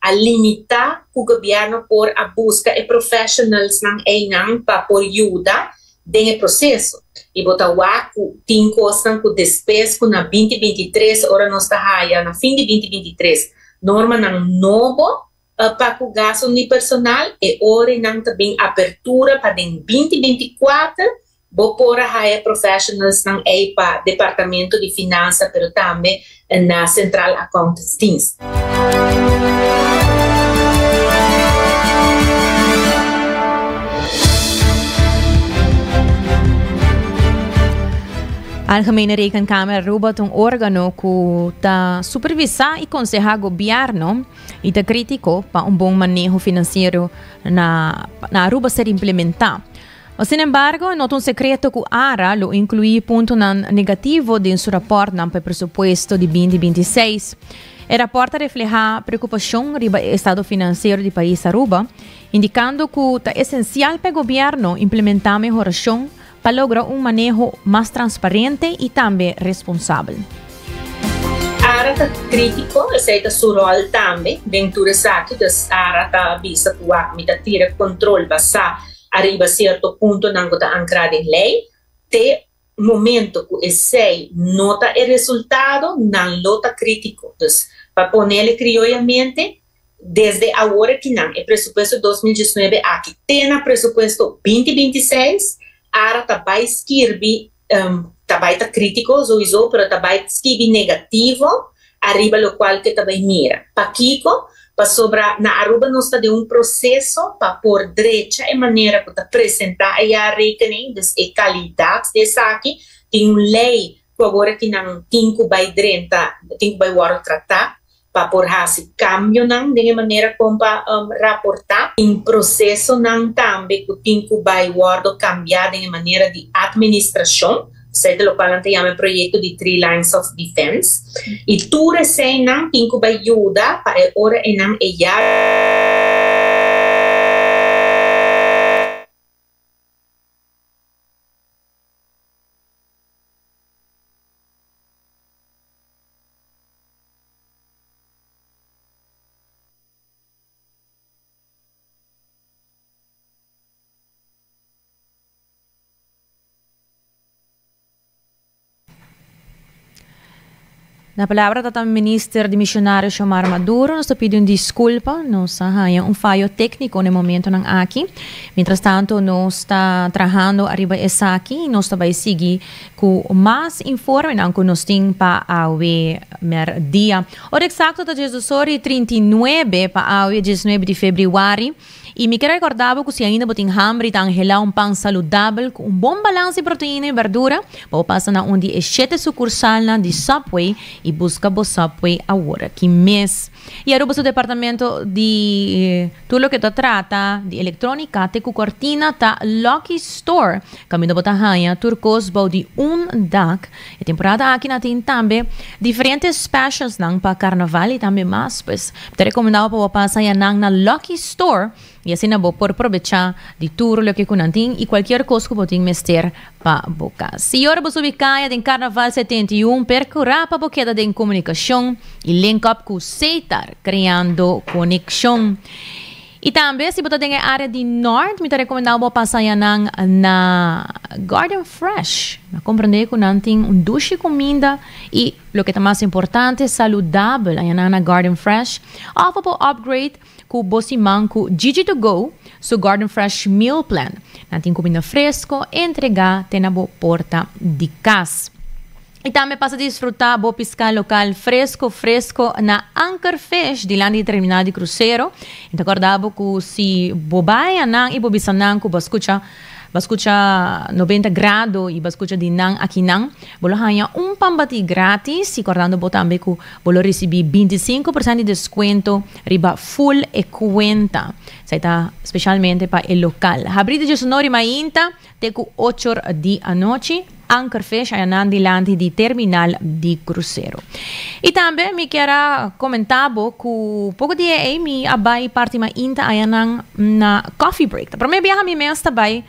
A limita cu gobierno por a busca e professionalsnan eynan pa por yuda den e proseso y bo ta wak cu tin cosnan cu despues cu na 2023 ora nos ta haya na fin di 2023 normanan nobo. Pa ku gasto di personal, e ora nan ta bin apertura pa den 2024 bo por a haya professionalsnan ei pa Departamento di Finansa pero tambe na Centraal Accountantsdienst. Algemene Rekenkamer Aruba ta un organo ku ta supervisá i konsehá gobièrnu i ta krítiko pa un bon maneho finansiero na na Aruba ser implementá. Sin embargo, no ta un sekreto ku ARA lo inkluí puntonan negativo den su rapòrtnan pa e presupuesto di 2026. E rapòrt ta reflehá preokupashon riba e estado finansiero di pais Aruba, indikando ku ta esensial pa e gobièrnu implementá mehorashon pa logra un maneho mas transparente i tambe responsabel. Ara ta krítiko, esei ta su ròl tambe den tur esaki. Dus Ara ta bisa ku wak mi ta tira kontrol basá ariba sierto puntonan ku ta ankrá den lei. Te momento ku esei no ta e resultado, nan lo ta krítiko. Dus pa ponele krioyamente, Desde awor akinan, e presupuesto 2019 aki te na presupuesto 2026, ARA ta bai skirbi, ta bai ta critico souiso, pero ta bai skibi negativo ariba locual ke ta bai mira. Pakico? Pasobra na Aruba nos ta den un proceso pa por drecha e manera cu ta presenta e jaarrekening, dus e calidad di esaki. Tin un ley cu awor akinan tin cu bai drenta, tin cu bai wordo trata. Pa por hasi kambionan den e manera kon pa raportá. Tin prosesonan tambe ku tin ku bai wòrdu kambiá den e manera di atministrashon, esei ta lokual nan ta yama e proyekto di Three Lines of Defense. I tur eseinan tin ku bai yuda pa e ora einan e ya. Na palabra tata minister dimisionario Xiomara Maduro, nos ta pidi un disculpa, nos a haña un fayo tecnico na e momentonan aki. Mientras tanto nos ta trahando ariba esaki y nos ta bay sigui Ku mas informenan ku nos tin pa awe mèrdia. Ora eksakto ta diesdos ora i 39 pa awe 19 di febrüari. I mi ke rekordá bo ku si ainda bo tin hamber i ta anhelá un pan saludabel ku un bon balans di proteina i berdura, pa bo pasa na un di e shete sukursalnan di Subway i buska bo Subway awor aki mes. I Aruba su departamento di tur loke ta trata di electronica te cu cortina ta Lucky Store, caminda bo ta haña tur cos bou di un dak. E temporada aki na tin tambe diferente specialsnan pa carnaval y tambe mas. Pues mi ta recomenda bo pa bo pasa haña nan na Lucky Store y asina bo por probecha di tur loke cu nan tin y cualkier cos cu bo tin mester pa bo kas. Si ora bo subi kaya den Karnaval 71, perkurá pa bo keda den komunikashon i link up ku Setar, kreando konekshon. I tambe si bo ta den e área di Nort, mi ta rekomendá bo pasa ayanan na Garden Fresh. Mi a komprendé ku nan tin un dushi kuminda i, loke ta mas importante, saludabel ayanan na Garden Fresh. Òf bo por upgrade Ku bo siman ku Gigi to Go su Garden Fresh Meal Plan. Nan tin kuminda fresko entregá te na bo porta di kas. I tambe pasa disfrutá bo piská lokal fresko fresko na Anchor Fish dilanti di terminal di krusero. I ta kòrda bo ku si bo bai anan i bo bisa nan ku bo a skucha Bo a skucha 90 grado i bo a skucha di nan akinan. Bo lo haña un pan batí gratis i kòrdando bo tambe ku bo lo risibí 25% di deskuento riba full e kuenta. Esei ta spesialmente pa e lokal. Habrí di diesunor di mainta te ku ochor di anochi. Anchor Fish aya nan dilanti di terminal di krusero. I tambe mi kier a komentá bo ku poko dia ei mi a bai parti mainta aya nan na Coffee Break. Ta promé biaha mi mes ta bai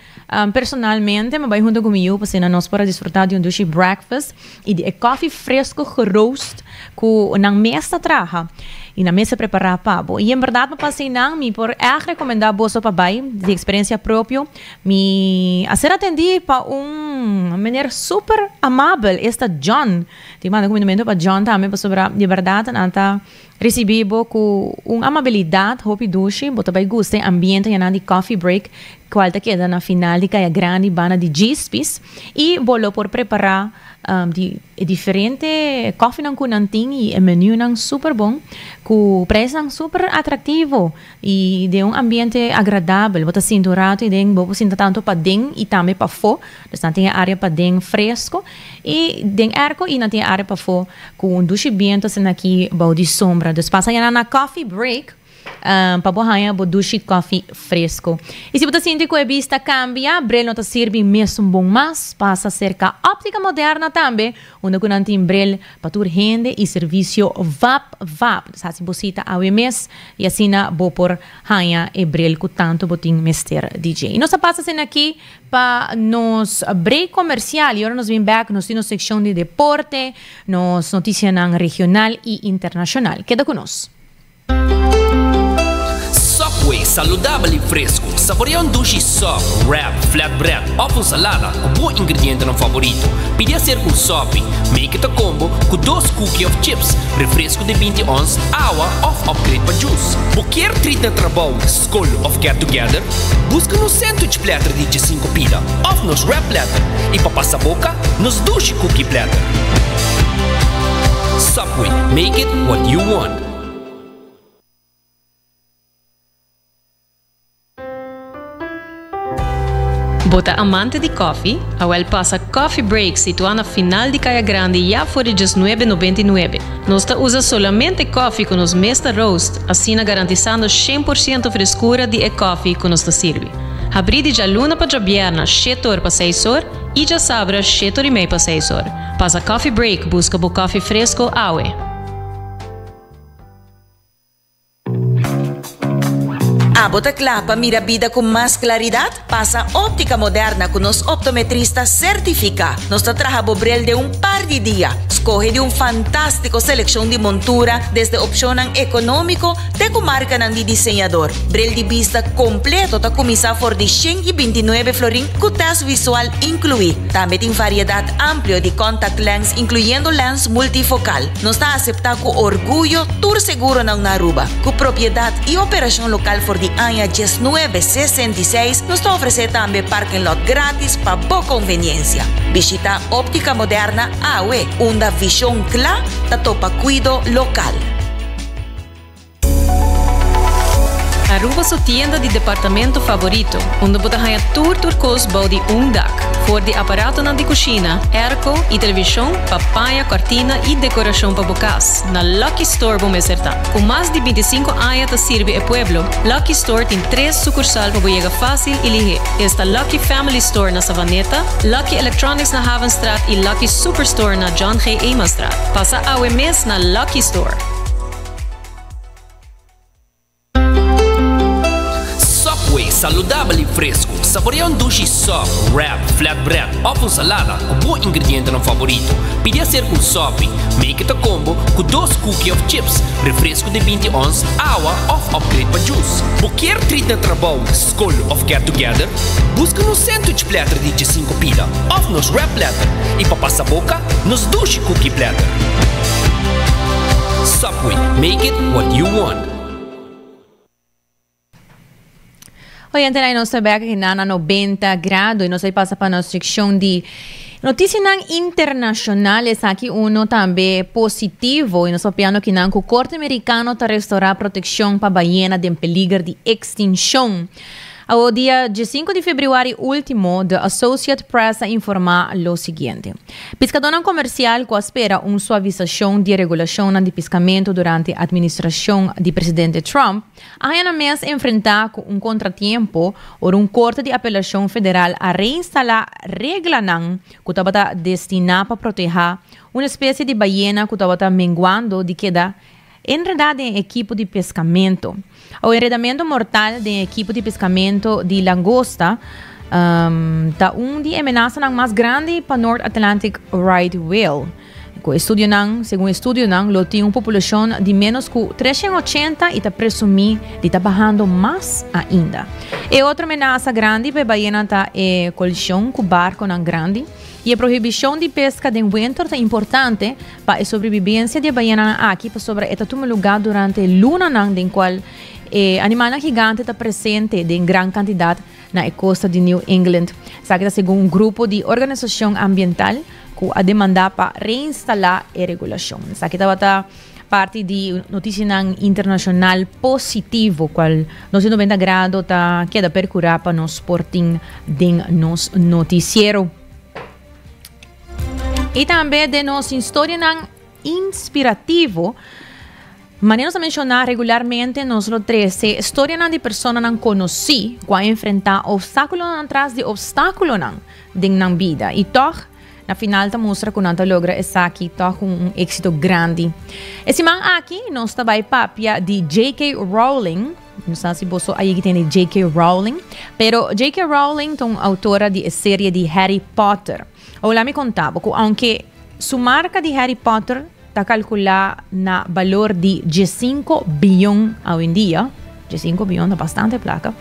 personalmente, mi a bai hunto ku mi yu pasobra nos por a disfrutá di un dushi breakfast i di e koffie fresco geroost ku nan mes ta traha i nan mes a prepará pa bo. I en bèrdat mi pasa einan mi por ègt rekomendá boso pa bai di eksperensia propio. Mi a ser atendí pa un meneer super amabel, esta John. Tin manda kumindamentu pa John tambe pasobra di bèrdat nan ta. Ricibi bo cu un amabilidad hopi dushi, bo ta bay gusta e ambiente yanan di Coffee Break cual ta keda na final di Caya Grandi banda di Djispis y bo lo por prepara di e diferente koffienan cu nan tin y e menunan super bon cu prijsnan super atractivo y den un ambiente agradabel. Bo ta sinti un rato y den bo por sinta tanto paden y tambe pafo. Dus nan tin e area paden fresco y den airco y nan tin e area pafo cu un dushi biento asina aki bou di sombra. Dus pasa yana na Coffee Break pa bo haña bo dushi koffie fresco. Y si bo ta sinti cu e bista cambia, bril no ta sirbi mesun bon mas, pasa cerca Optica Moderna tambe, unda cu nan tin bril pa tur hende y servicio vap vap. Dus haci bo cita awe mes y asina bo por haña e bril cu tanto bo tin mester di dje. Y nos ta pasa asina aki Pa nos break comercial y ora nos bin bek nos tin nos seccion di deporte, nos noticianan regional y internacional. Keda cu nos. Subway, saludabel y fresco. Saborea un dushi sub, wrap, flatbread of un salada cu bo ingredientenan favorito. Pidi acerca un sopi. Make it a combo cu dos cookie of chips, refresco di 20 ons, awa of upgrade pa juice. Bo kier treat na trabou, skol of get together? Buska nos sandwich platter di djesinku pida of nos wrap platter i pa pasa boka, nos dushi cookie platter. Subway, make it what you want. Bo ta amante di koffie? Awel pasa Coffee Break situá na final di Kaya Grandi ya for di djesnuebe nobenta i nuebe. Nos ta usa solamente koffie ku nos mes ta roast, asina garantisando shen por siento freskura di e koffie ku nos ta sirbi. Habrí di djaluna pa djabièrna shete or pa seis or i djasabra shete or i mei pa seis or. Pasa Coffee Break buska bo koffie fresko awe. Abo ta kla pa mira bida ku mas klaridat? Pasa Óptica Moderna ku nos optometrista sertifiká. Nos ta traha bo bril den un par di dia. Skohe di un fantástiko selekshon di montura, desde opshonnan ekonómiko te ku markanan di diseñador. Bril di bista kompleto ta kuminsá for di 129 florin ku tèst visual inkluí. Tambe tin variedat amplio di contact lens inkluyendo lens multifokal. Nos ta aseptá ku orguyo tur seguronan na Aruba. Ku propiedat i operashon lokal for di aña diesnuebe sesenta i seis, nos ta ofresé tambe parking lot gratis pa bo konveniensia. Bishitá Óptica Moderna awe, unda vishon kla ta topa kuido lokal. Aruba su tienda di departamento favorito, unda bo ta haña tur tur kos bou di un dak. For di aparatonan di kushina, airco i televishon pa paña, kòrtina i dekorashon pa bo kas, na Lucky Store bo mester ta. Ku mas di bintisinko aña ta sirbi e pueblo, Lucky Store tin tres sukursal pa bo yega fásil i lihé. Esta Lucky Family Store na Savaneta, Lucky Electronics na Havenstraat i Lucky Superstore na John G. Emanstraat. Pasa awe mes na Lucky Store! Subway, saludabel y fresco. Saborea un dushi sub, wrap, flatbread of un salada cu bo ingredientenan favorito. Pidi acerca un sopi. Make it a combo cu dos cookie of chips, refresco di 20 ons, awa of upgrade pa juice. Bo kier treat na trabou, scol of get together? Busca nos sandwich platter di 15 pida of nos wrap platter y pa pasa boca, nos dushi cookie platter. Subway, make it what you want. Oyentenan nos ta bek aki na na 90 grado y nos a pasa pa nos seccion di noticianan internacional. Esaki uno tambe positivo y nos papiando kinan cu Corte Americano ta restaura proteccion pa bayena den peliger di extincion. Awo dia diesinco di februari ultimo, The Associate Press a informa lo siguiente. Piscadónan comercial cu a spera un suavisacion di e regulacionnan di piscamento durante administracion di presidente Trump, a haña nan mes enfrenta cu un contratiempo ora un corte di apelacion federal a reinstala reglanan cu tabata destina pa proteha un especie di bayena cu tabata menguando di keda Enredá den e ekipo di peskamento. O enredamentu mortal den e ekipo di peskamento di langosta ta un di e menasanan mas grandi pa North Atlantic right whale. Ku estudionan, segun estudionan, lo tin un populashon di ménos ku 380 i ta presumí di ta bahando mas ainda. E otro menasa grandi pa e bayena ta e kolishon ku barkonan grandi. Y e prohibicion di pesca den winter ta importante pa e sobrevivencia di e bayenanan aki pasobra e ta tuma lugar durante lunanan den cual e animalnan gigante ta presente den gran cantidad na e costa di New England. Esaki ta segun un grupo di organisacion ambiental cu a demanda pa reinstala e regulacion. Esaki tabata parti di noticianan internacional positivo cual nos di 90 Grado ta keda percura pa nos por tin den nos noticiero. Y tambe den nos historianan inspirativo, manera nos a menciona regularmente nos lo trece historianan di personanan conoci cu a enfrenta obstaculonan tras di obstaculonan den nan bida y toch Na final ta mustra ku nan ta logra esaki tòg ku un éksito grandi. E siman aki nos ta bai papia di JK. Rowling. No sa si boso a yegi tende JK. Rowling, pero JK. Rowling ta un outora di e serie di Harry Potter. Awor laat mi konta bo ku aunke su marka di Harry Potter ta kalkulá na balor di diesinko biyon awendia, diesinko biyon ta bastante plaka,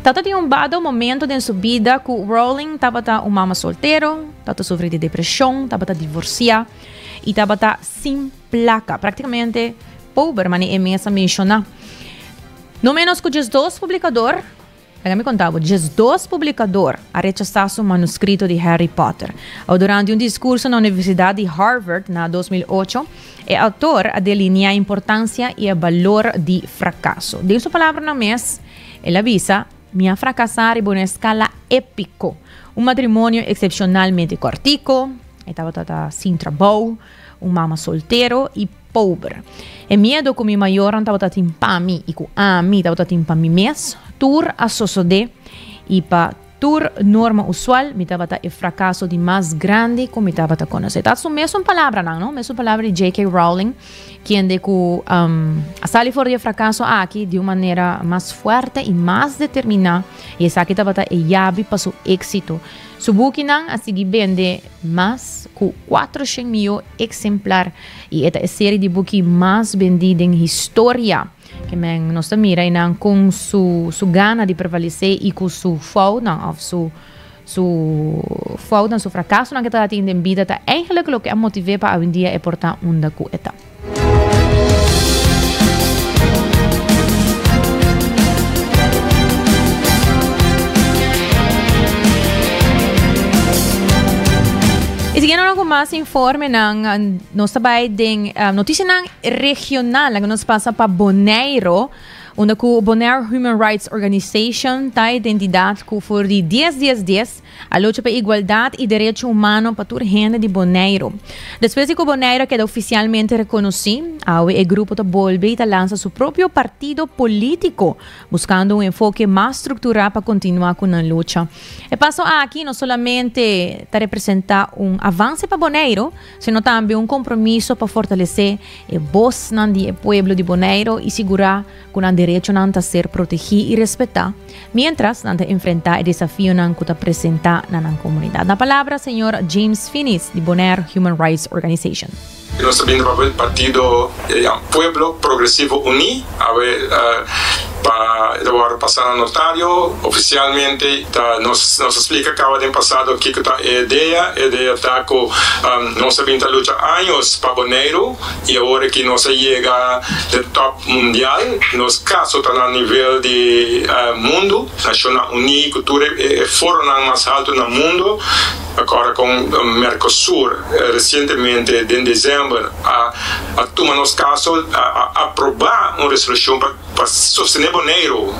tabata tin un bado momento den su bida ku Rowling tabata un mama soltero, tabata sufri di depreshon, tabata divorsiá i tabata sin plaka, praktikamente pober, manera e mes a menshoná. No ménos ku diesdos publikador Laga mi konta bo, 12 publikador a rechasá su manuskrito di Harry Potter. Au durante un diskurso na Universidat di Harvard na 2008, e outor a delineá e importansia i e balor di frakaso. Den su palabranan mes, el a bisa, Mi a frakasá riba un eskala épiko. Un matrimonio eksepshonalmente kòrtiku, e tabata ta sin trabou, un mama soltero i pober. E miedu ku mi mayornan tabata tin pa mi i ku ami tabata tin pa mi mes, tur a sosodé i pa tur norma usual mi tabata e frakaso di mas grandi ku mi tabata konosé. Ta su mesun palabranan, no? Mesun palabra di JK. Rowling, kende ku a sali for di e frakaso aki di un manera mas fuerte i mas determiná i esaki tabata e yabi pa su éksito. Su bukinan a sigui bende mas ku 400 mio eksemplar i e ta e seri di buki mas bendí den historia. Ke men nos ta mira einan kon su su gana di prevalesé i ku su foutnan òf su su foutnan, su frakasonan ku e ta tin den bida ta eigenlijk loke a motiv'é pa awendia e por ta unda ku e ta. Y siguiendo cu mas informenan, nos ta bay den noticianan regional. Laga nos pasa pa Bonaire, unda cu Bonaire Human Rights Organization ta identidad cu for di dies dies dies A lucha pa igualdat i derecho humano pa tur hende di Boneiru. Despues di ku Boneiru a keda ofisialmente rekonosí, awe e grupo ta bolbe i ta lansa su propio partido polítiko, buskando un enfoke mas strukturá pa kontinuá ku nan lucha. E paso aki no solamente ta representá un avanse pa Boneiru, sino tambe un kompromiso pa fortalesé e bosnan di e pueblo di Boneiru i sigurá ku nan derechonan ta ser protegí i respetá, miéntras nan ta enfrentá e desafionan ku ta presentá na nan komunidat. Na palabra señor James Finies di Bonaire Human Rights Organization. Nos ta bini pa partido Pueblo Progresivo Uní awe pa e ta wòrdu pasá na notario ofisialmente. Ta nos nos a splika kaba den pasado kiko ta e idea. E idea ta ku nos a bini ta lucha años pa Boneiru i awor aki nos a yega den tòp Mundial, nos kaso ta na nivel di mundu, Nashonnan Uní ku tur e foronan mas haltu na mundu. Akora kon Mercosur resientemente den desèmber a a tuma nos kaso, a aprobá un resolushon pa pa sostené Boneiru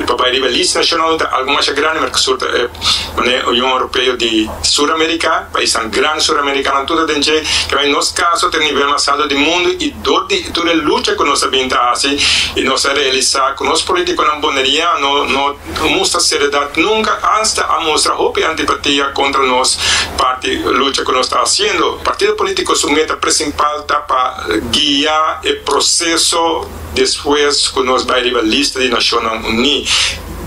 pa bai riba lista nashonal ta algu masha grandi. Mercosur ta e manera Union Europeo di Sur Amerika, paisnan gran sur amerikano tur ta den dje. Kaba nos kaso ta e nivel mas haltu di mundu i dor di tur e lucha ku nos a bin ta hasi i nos a realisá ku nos politikonan boneriano no mustra seriedat nunka, asta a mustra hopi antipatia kontra nos parti lucha ku nos ta hasiendo. Partido politiko su meta prinsipal ta pa guia e proseso despues ku nos bai riba lista di Nashonnan Uní.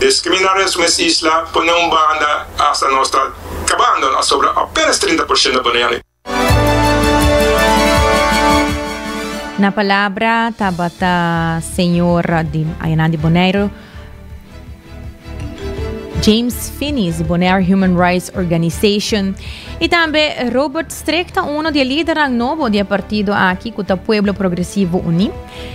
Diskriminá nos mes isla, pone un banda asta nos ta kabando, a sobra apenas 30% boneriano. Na palabra tabata señor di ayanan di Boneiru, James Finies di Bonaire Human Rights Organization. Y tambe Robert Strick ta uno di e lidernan nobo di e partido aki cu ta Pueblo Progresivo Uní.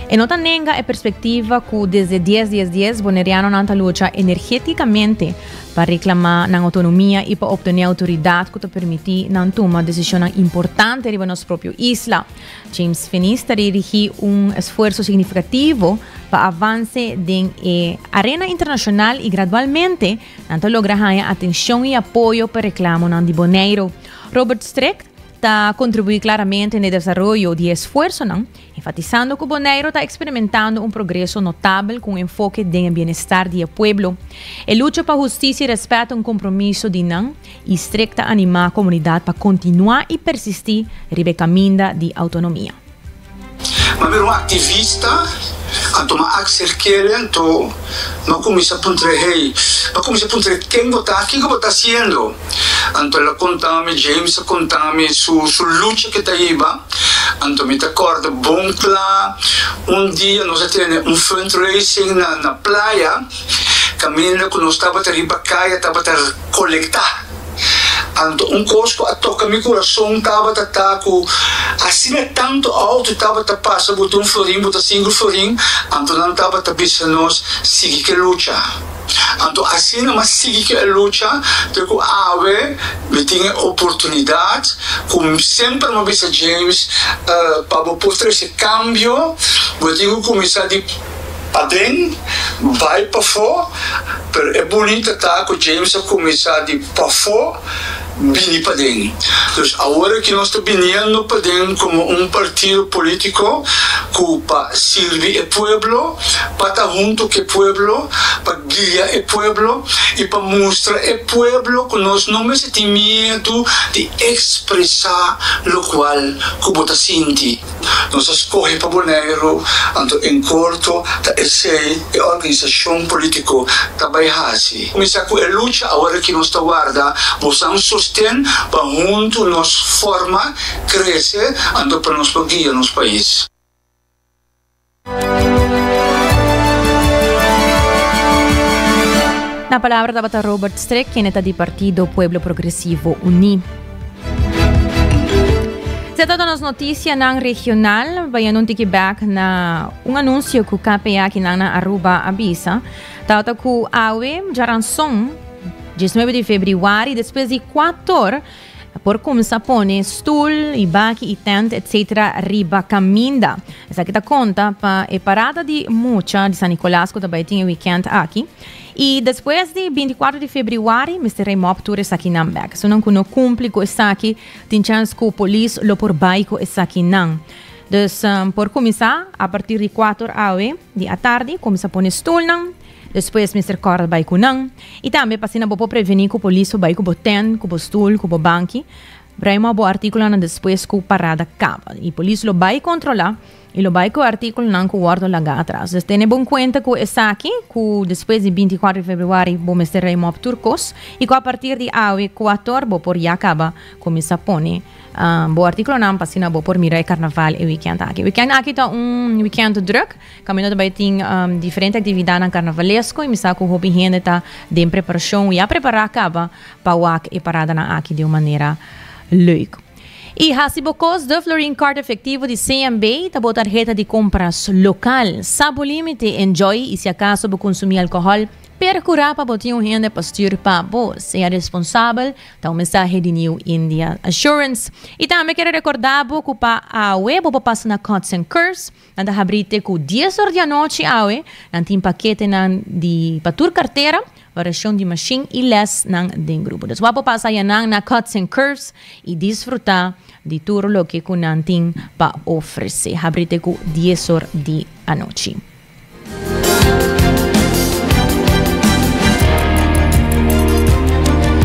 E no ta nenga e perspectiva cu desde dies dies dies Bonerianonan ta lucha energeticamente pa reclama nan autonomia y pa obtene autoridad cu ta permiti nan tuma decisionnan importante riba nos propio isla. James Finies ta dirigi un esfuerso significativo pa avance den e arena internacional y gradualmente nan ta logra haña atencion y apoyo pa reclamonan di Boneiru. Robert Strick ta contribui claramente na e desaroyo di e esfuersonan, enfatisando cu Boneiru ta experimentando un progreso notabel cu un enfoke den e bienestar di e pueblo. E lucha pa husticia y respet ta un compromiso di nan y Strick ta anima comunidad pa continua y persisti riba e caminda di autonomia. M'a bira un aktivista, anto m'a akserk'el, anto m'a kuminsá puntr'é, Hey, m'a kuminsá puntr'é, ken bo ta? Kiko bo ta hasiendo? Anto el a konta mi, James a konta mi su su lucha ke ta hiba. Anto mi ta kòrda bon kla, un dia nos a tene un fundraising na na playa, kaminda ku nos tabata riba kaya tabata kolektá. Anto un kos ku a toka mi kurason tabata ta ku asina tantu outo tabata pasa bo ta un florin, bo ta sinku florin, anto nan tabata bisa nos sigui ku e lucha. Anto asina mas sigui ku e lucha te ku awe mi tin e oportunidat ku semper mi a bisa James pa bo por trese kambio bo tin ku kuminsá di Paden, bai pafó, pero e bunita ta ku James a kuminsá di pafó bini paden. Dus awor aki nos ta biniendo paden komo un partido polítiko ku pa sirbi e pueblo, pa ta huntu ku e pueblo, pa guia e pueblo i pa mustra e pueblo ku nos no mester tin miedu di ekspresá lokual ku bo ta sinti. Nos a skohe pa Boneiru, anto en korto ta esei e organisashon polítiko ta bai hasi. Kuminsá ku e lucha awor aki nos ta warda bosan sosten pa huntu nos forma, krese, anto pa nos por guia nos pais. Na palabra tabata Robert Strick, kende ta di partido Pueblo Progresivo Uní. Se ta nos noticianan regional, bayendo un tiki back na un anuncio ku KPA kinan na Aruba a bisa. Tabata ku awe djaranson, 19 di februari, despues di 4 Por kumsa pone stul i baki i tent etc. Riba kaminda. Esaki ta konta pa e parada di mucha di San Nicolas ku ta bai tin e weekend aki. I despues di 24 di febrüari mester remop tur esakinan bek. Esunnan ku no kumpli ku esaki tin chèns ku polis lo por bai ku esakinan. Dus por kuminsá a partir di kuater awe di atardi kuminsá pone stulnan. Despues mester kòrda bai ku nan. I tambe pa asina bo por prevení ku polis por bai ku bo tènt, ku bo stul, ku bo banki. Ruima bo artíkulonan despues ku parada kaba. I polis lo bai kontrolá i lo bai ku e artíkulonan ku wòrdu lagá atras. Dus tene bon kuenta ku esaki, ku despues di 24 di febrüari bo mester ruima op tur kos i ku apartir di awe kuator bo por ya kaba kuminsá pone bo artíkulonan pa asina bo por mira e karnaval e wikènt aki. Wikènt aki ta un wikènt drùk. Kaminda ta bai tin diferente aktividatnan karnavalesko i mi sa ku hopi hende ta den preparashon i a prepará kaba pa wak e paradanan aki di un manera leuk. I hasi bo kos, De Florin Card Efectivo di CMB ta bo tarheta di kompras lokal. Sa bo límite, enjoy i si akaso bo konsumí alkohòl, Percura pa bo tin un hende pa stuur pa bo. Sea responsabel, ta un mensahe di New India Assurance. I tambe kere recorda bo cu pa awe bo por pasa na Cuts and Curves. Nan ta habri te cu dies or di anochi awe. Nan tin paketenan di pa tur cartera, variacion di machine y lesnan den grupo. Dus wak bo pasa ayanan na Cuts and Curves y disfruta di tur loke cu nan tin pa ofrece. Habri te cu dies or di anochi.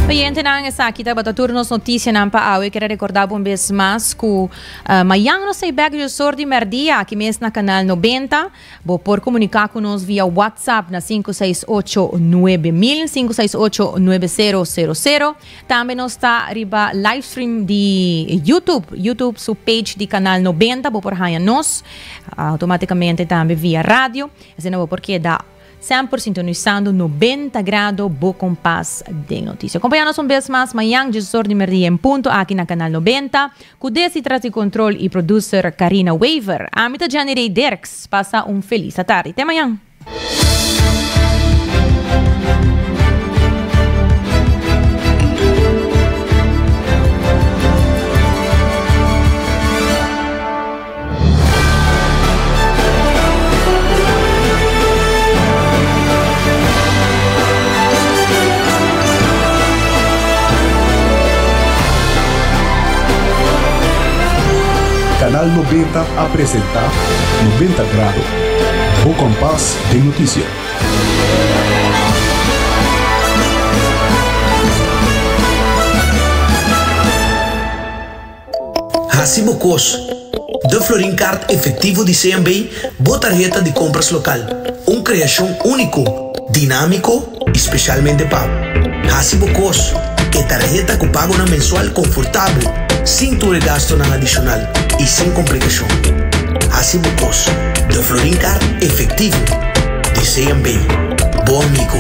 Oyentenan, esaki tabata tur nos noticianan pa awe. Kere recorda bo un bes mas cu uh, mayan nos ta bek diosor di merdia aki mes na Canal 90. Bo por comunica cu nos via WhatsApp na 568 9000, 568 9000. Tambe nos ta riba livestream di YouTube, YouTube su page di Canal 90, bo por haña nos automáticamente tambe via radio. Asina bo por keda Semper sintonisando 90 Grado, bo kompas den notisia. Kompañá nos un bes mas mañan djesor di merdia en punto aki na Kanal 90 ku Desi tras di kontrol i producer Karina Wever. Ami ta Jenny Rey Dirks. Pasa un felis atardi. Te mañan! Canal 90 a presenta 90 Grado, bo kompas den notisia. Hasi bo kos. De Florin Card efectivo di CMB, bo tarheta di compras local. Un creacion unico, dinamico y specialmente pa bo. Hasi bo kos. E tarheta cu pagonan mensual confortabel, sin tur e gastonan adicional y sin complicacion. Hasi bo kos. De Florin Card efectivo di CMB. Bo amigo.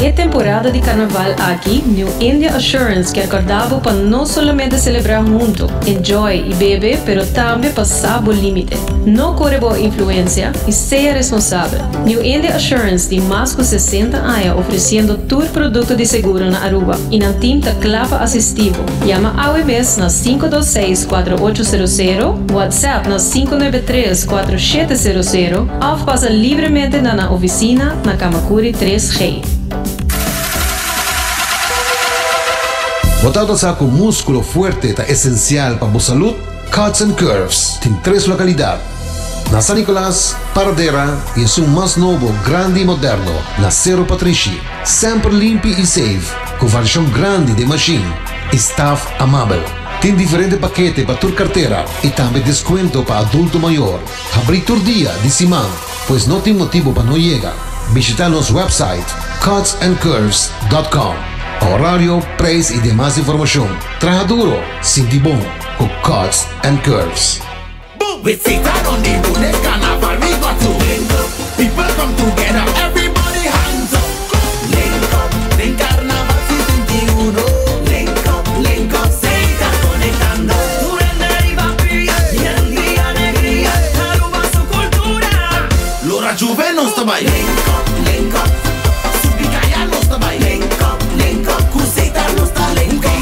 E temporada di carnaval aki, New India Assurance kier corda bo pa no solamente celebra hunto, enjoy y bebe, pero tambe pa sa bo limite. No core bo influencia y sea responsabel. New India Assurance tin mas cu 60 aña ofreciendo tur producto di seguro na Aruba y nan team ta cla pa asisti bo. Yama awe mes na 526 4800, WhatsApp na 593 4700 of pasa libremente na nan oficina na Camacuri 3G. Bo tabata sa cu musculo fuerte ta esencial pa bo salud? Cuts and Curves tin tres localidad, na San Nicolas, Paradera y esun mas nobo, grandi y moderno, na Cerro Patrishi. Semper limpi y safe, cu variacion grandi den machine y staff amabel. Tin diferente pakete pa tur cartera y tambe descuento pa adulto mayor. Habri tur dia di siman, pues no tin motibo pa no yega. Bishita nos website cutsandcurves.com pa horario, prijs y demas informacion. Traha duro, sinti bon cu Cuts and Curves. With Satan on the road, this carnival we got to link up. People come together, everybody hands up. Link up, den carnaval 61. Link up, link up, Setar conectando. Tur hende riba pia, yen di alegria. Aruba su cultura. Lora Juve nos ta bay. Link up, link up, subi caya nos ta bay. Link up, link up, cu Setar nos ta link up.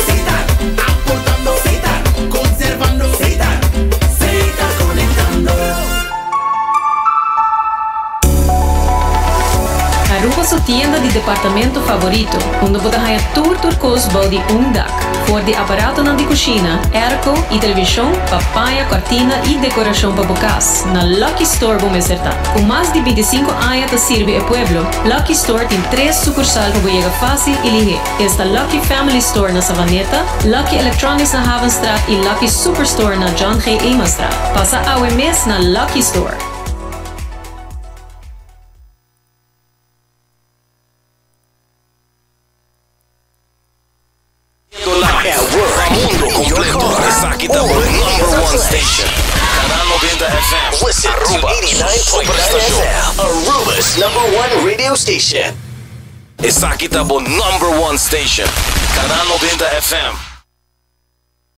Setar, aportando. Setar, conservando. Setar, Setar conectando. Aruba su tienda di departamento favorito, unda bo ta haña tur tur cos bou di un dak. For di aparatonan di cushina, airco y television pa paña, cortina y decoracion pa bo cas, na Lucky Store bo mester ta. Cu mas di 25 aña ta sirbi e pueblo, Lucky Store tin tres sucursal pa bo yega facil y lihe. Esta Lucky Family Store na Savaneta, Lucky Electronics na Havenstraat y Lucky Superstore na John G. Emanstraat. Pasa awe mes na Lucky Store. Pa mundo completo, esaki ta bo number one station. Canal 90 FM, Listen to Aruba, su 89.9 superestacion. FM, Aruba's number one radio station. Esaki ta bo number one station. Canal 90 FM.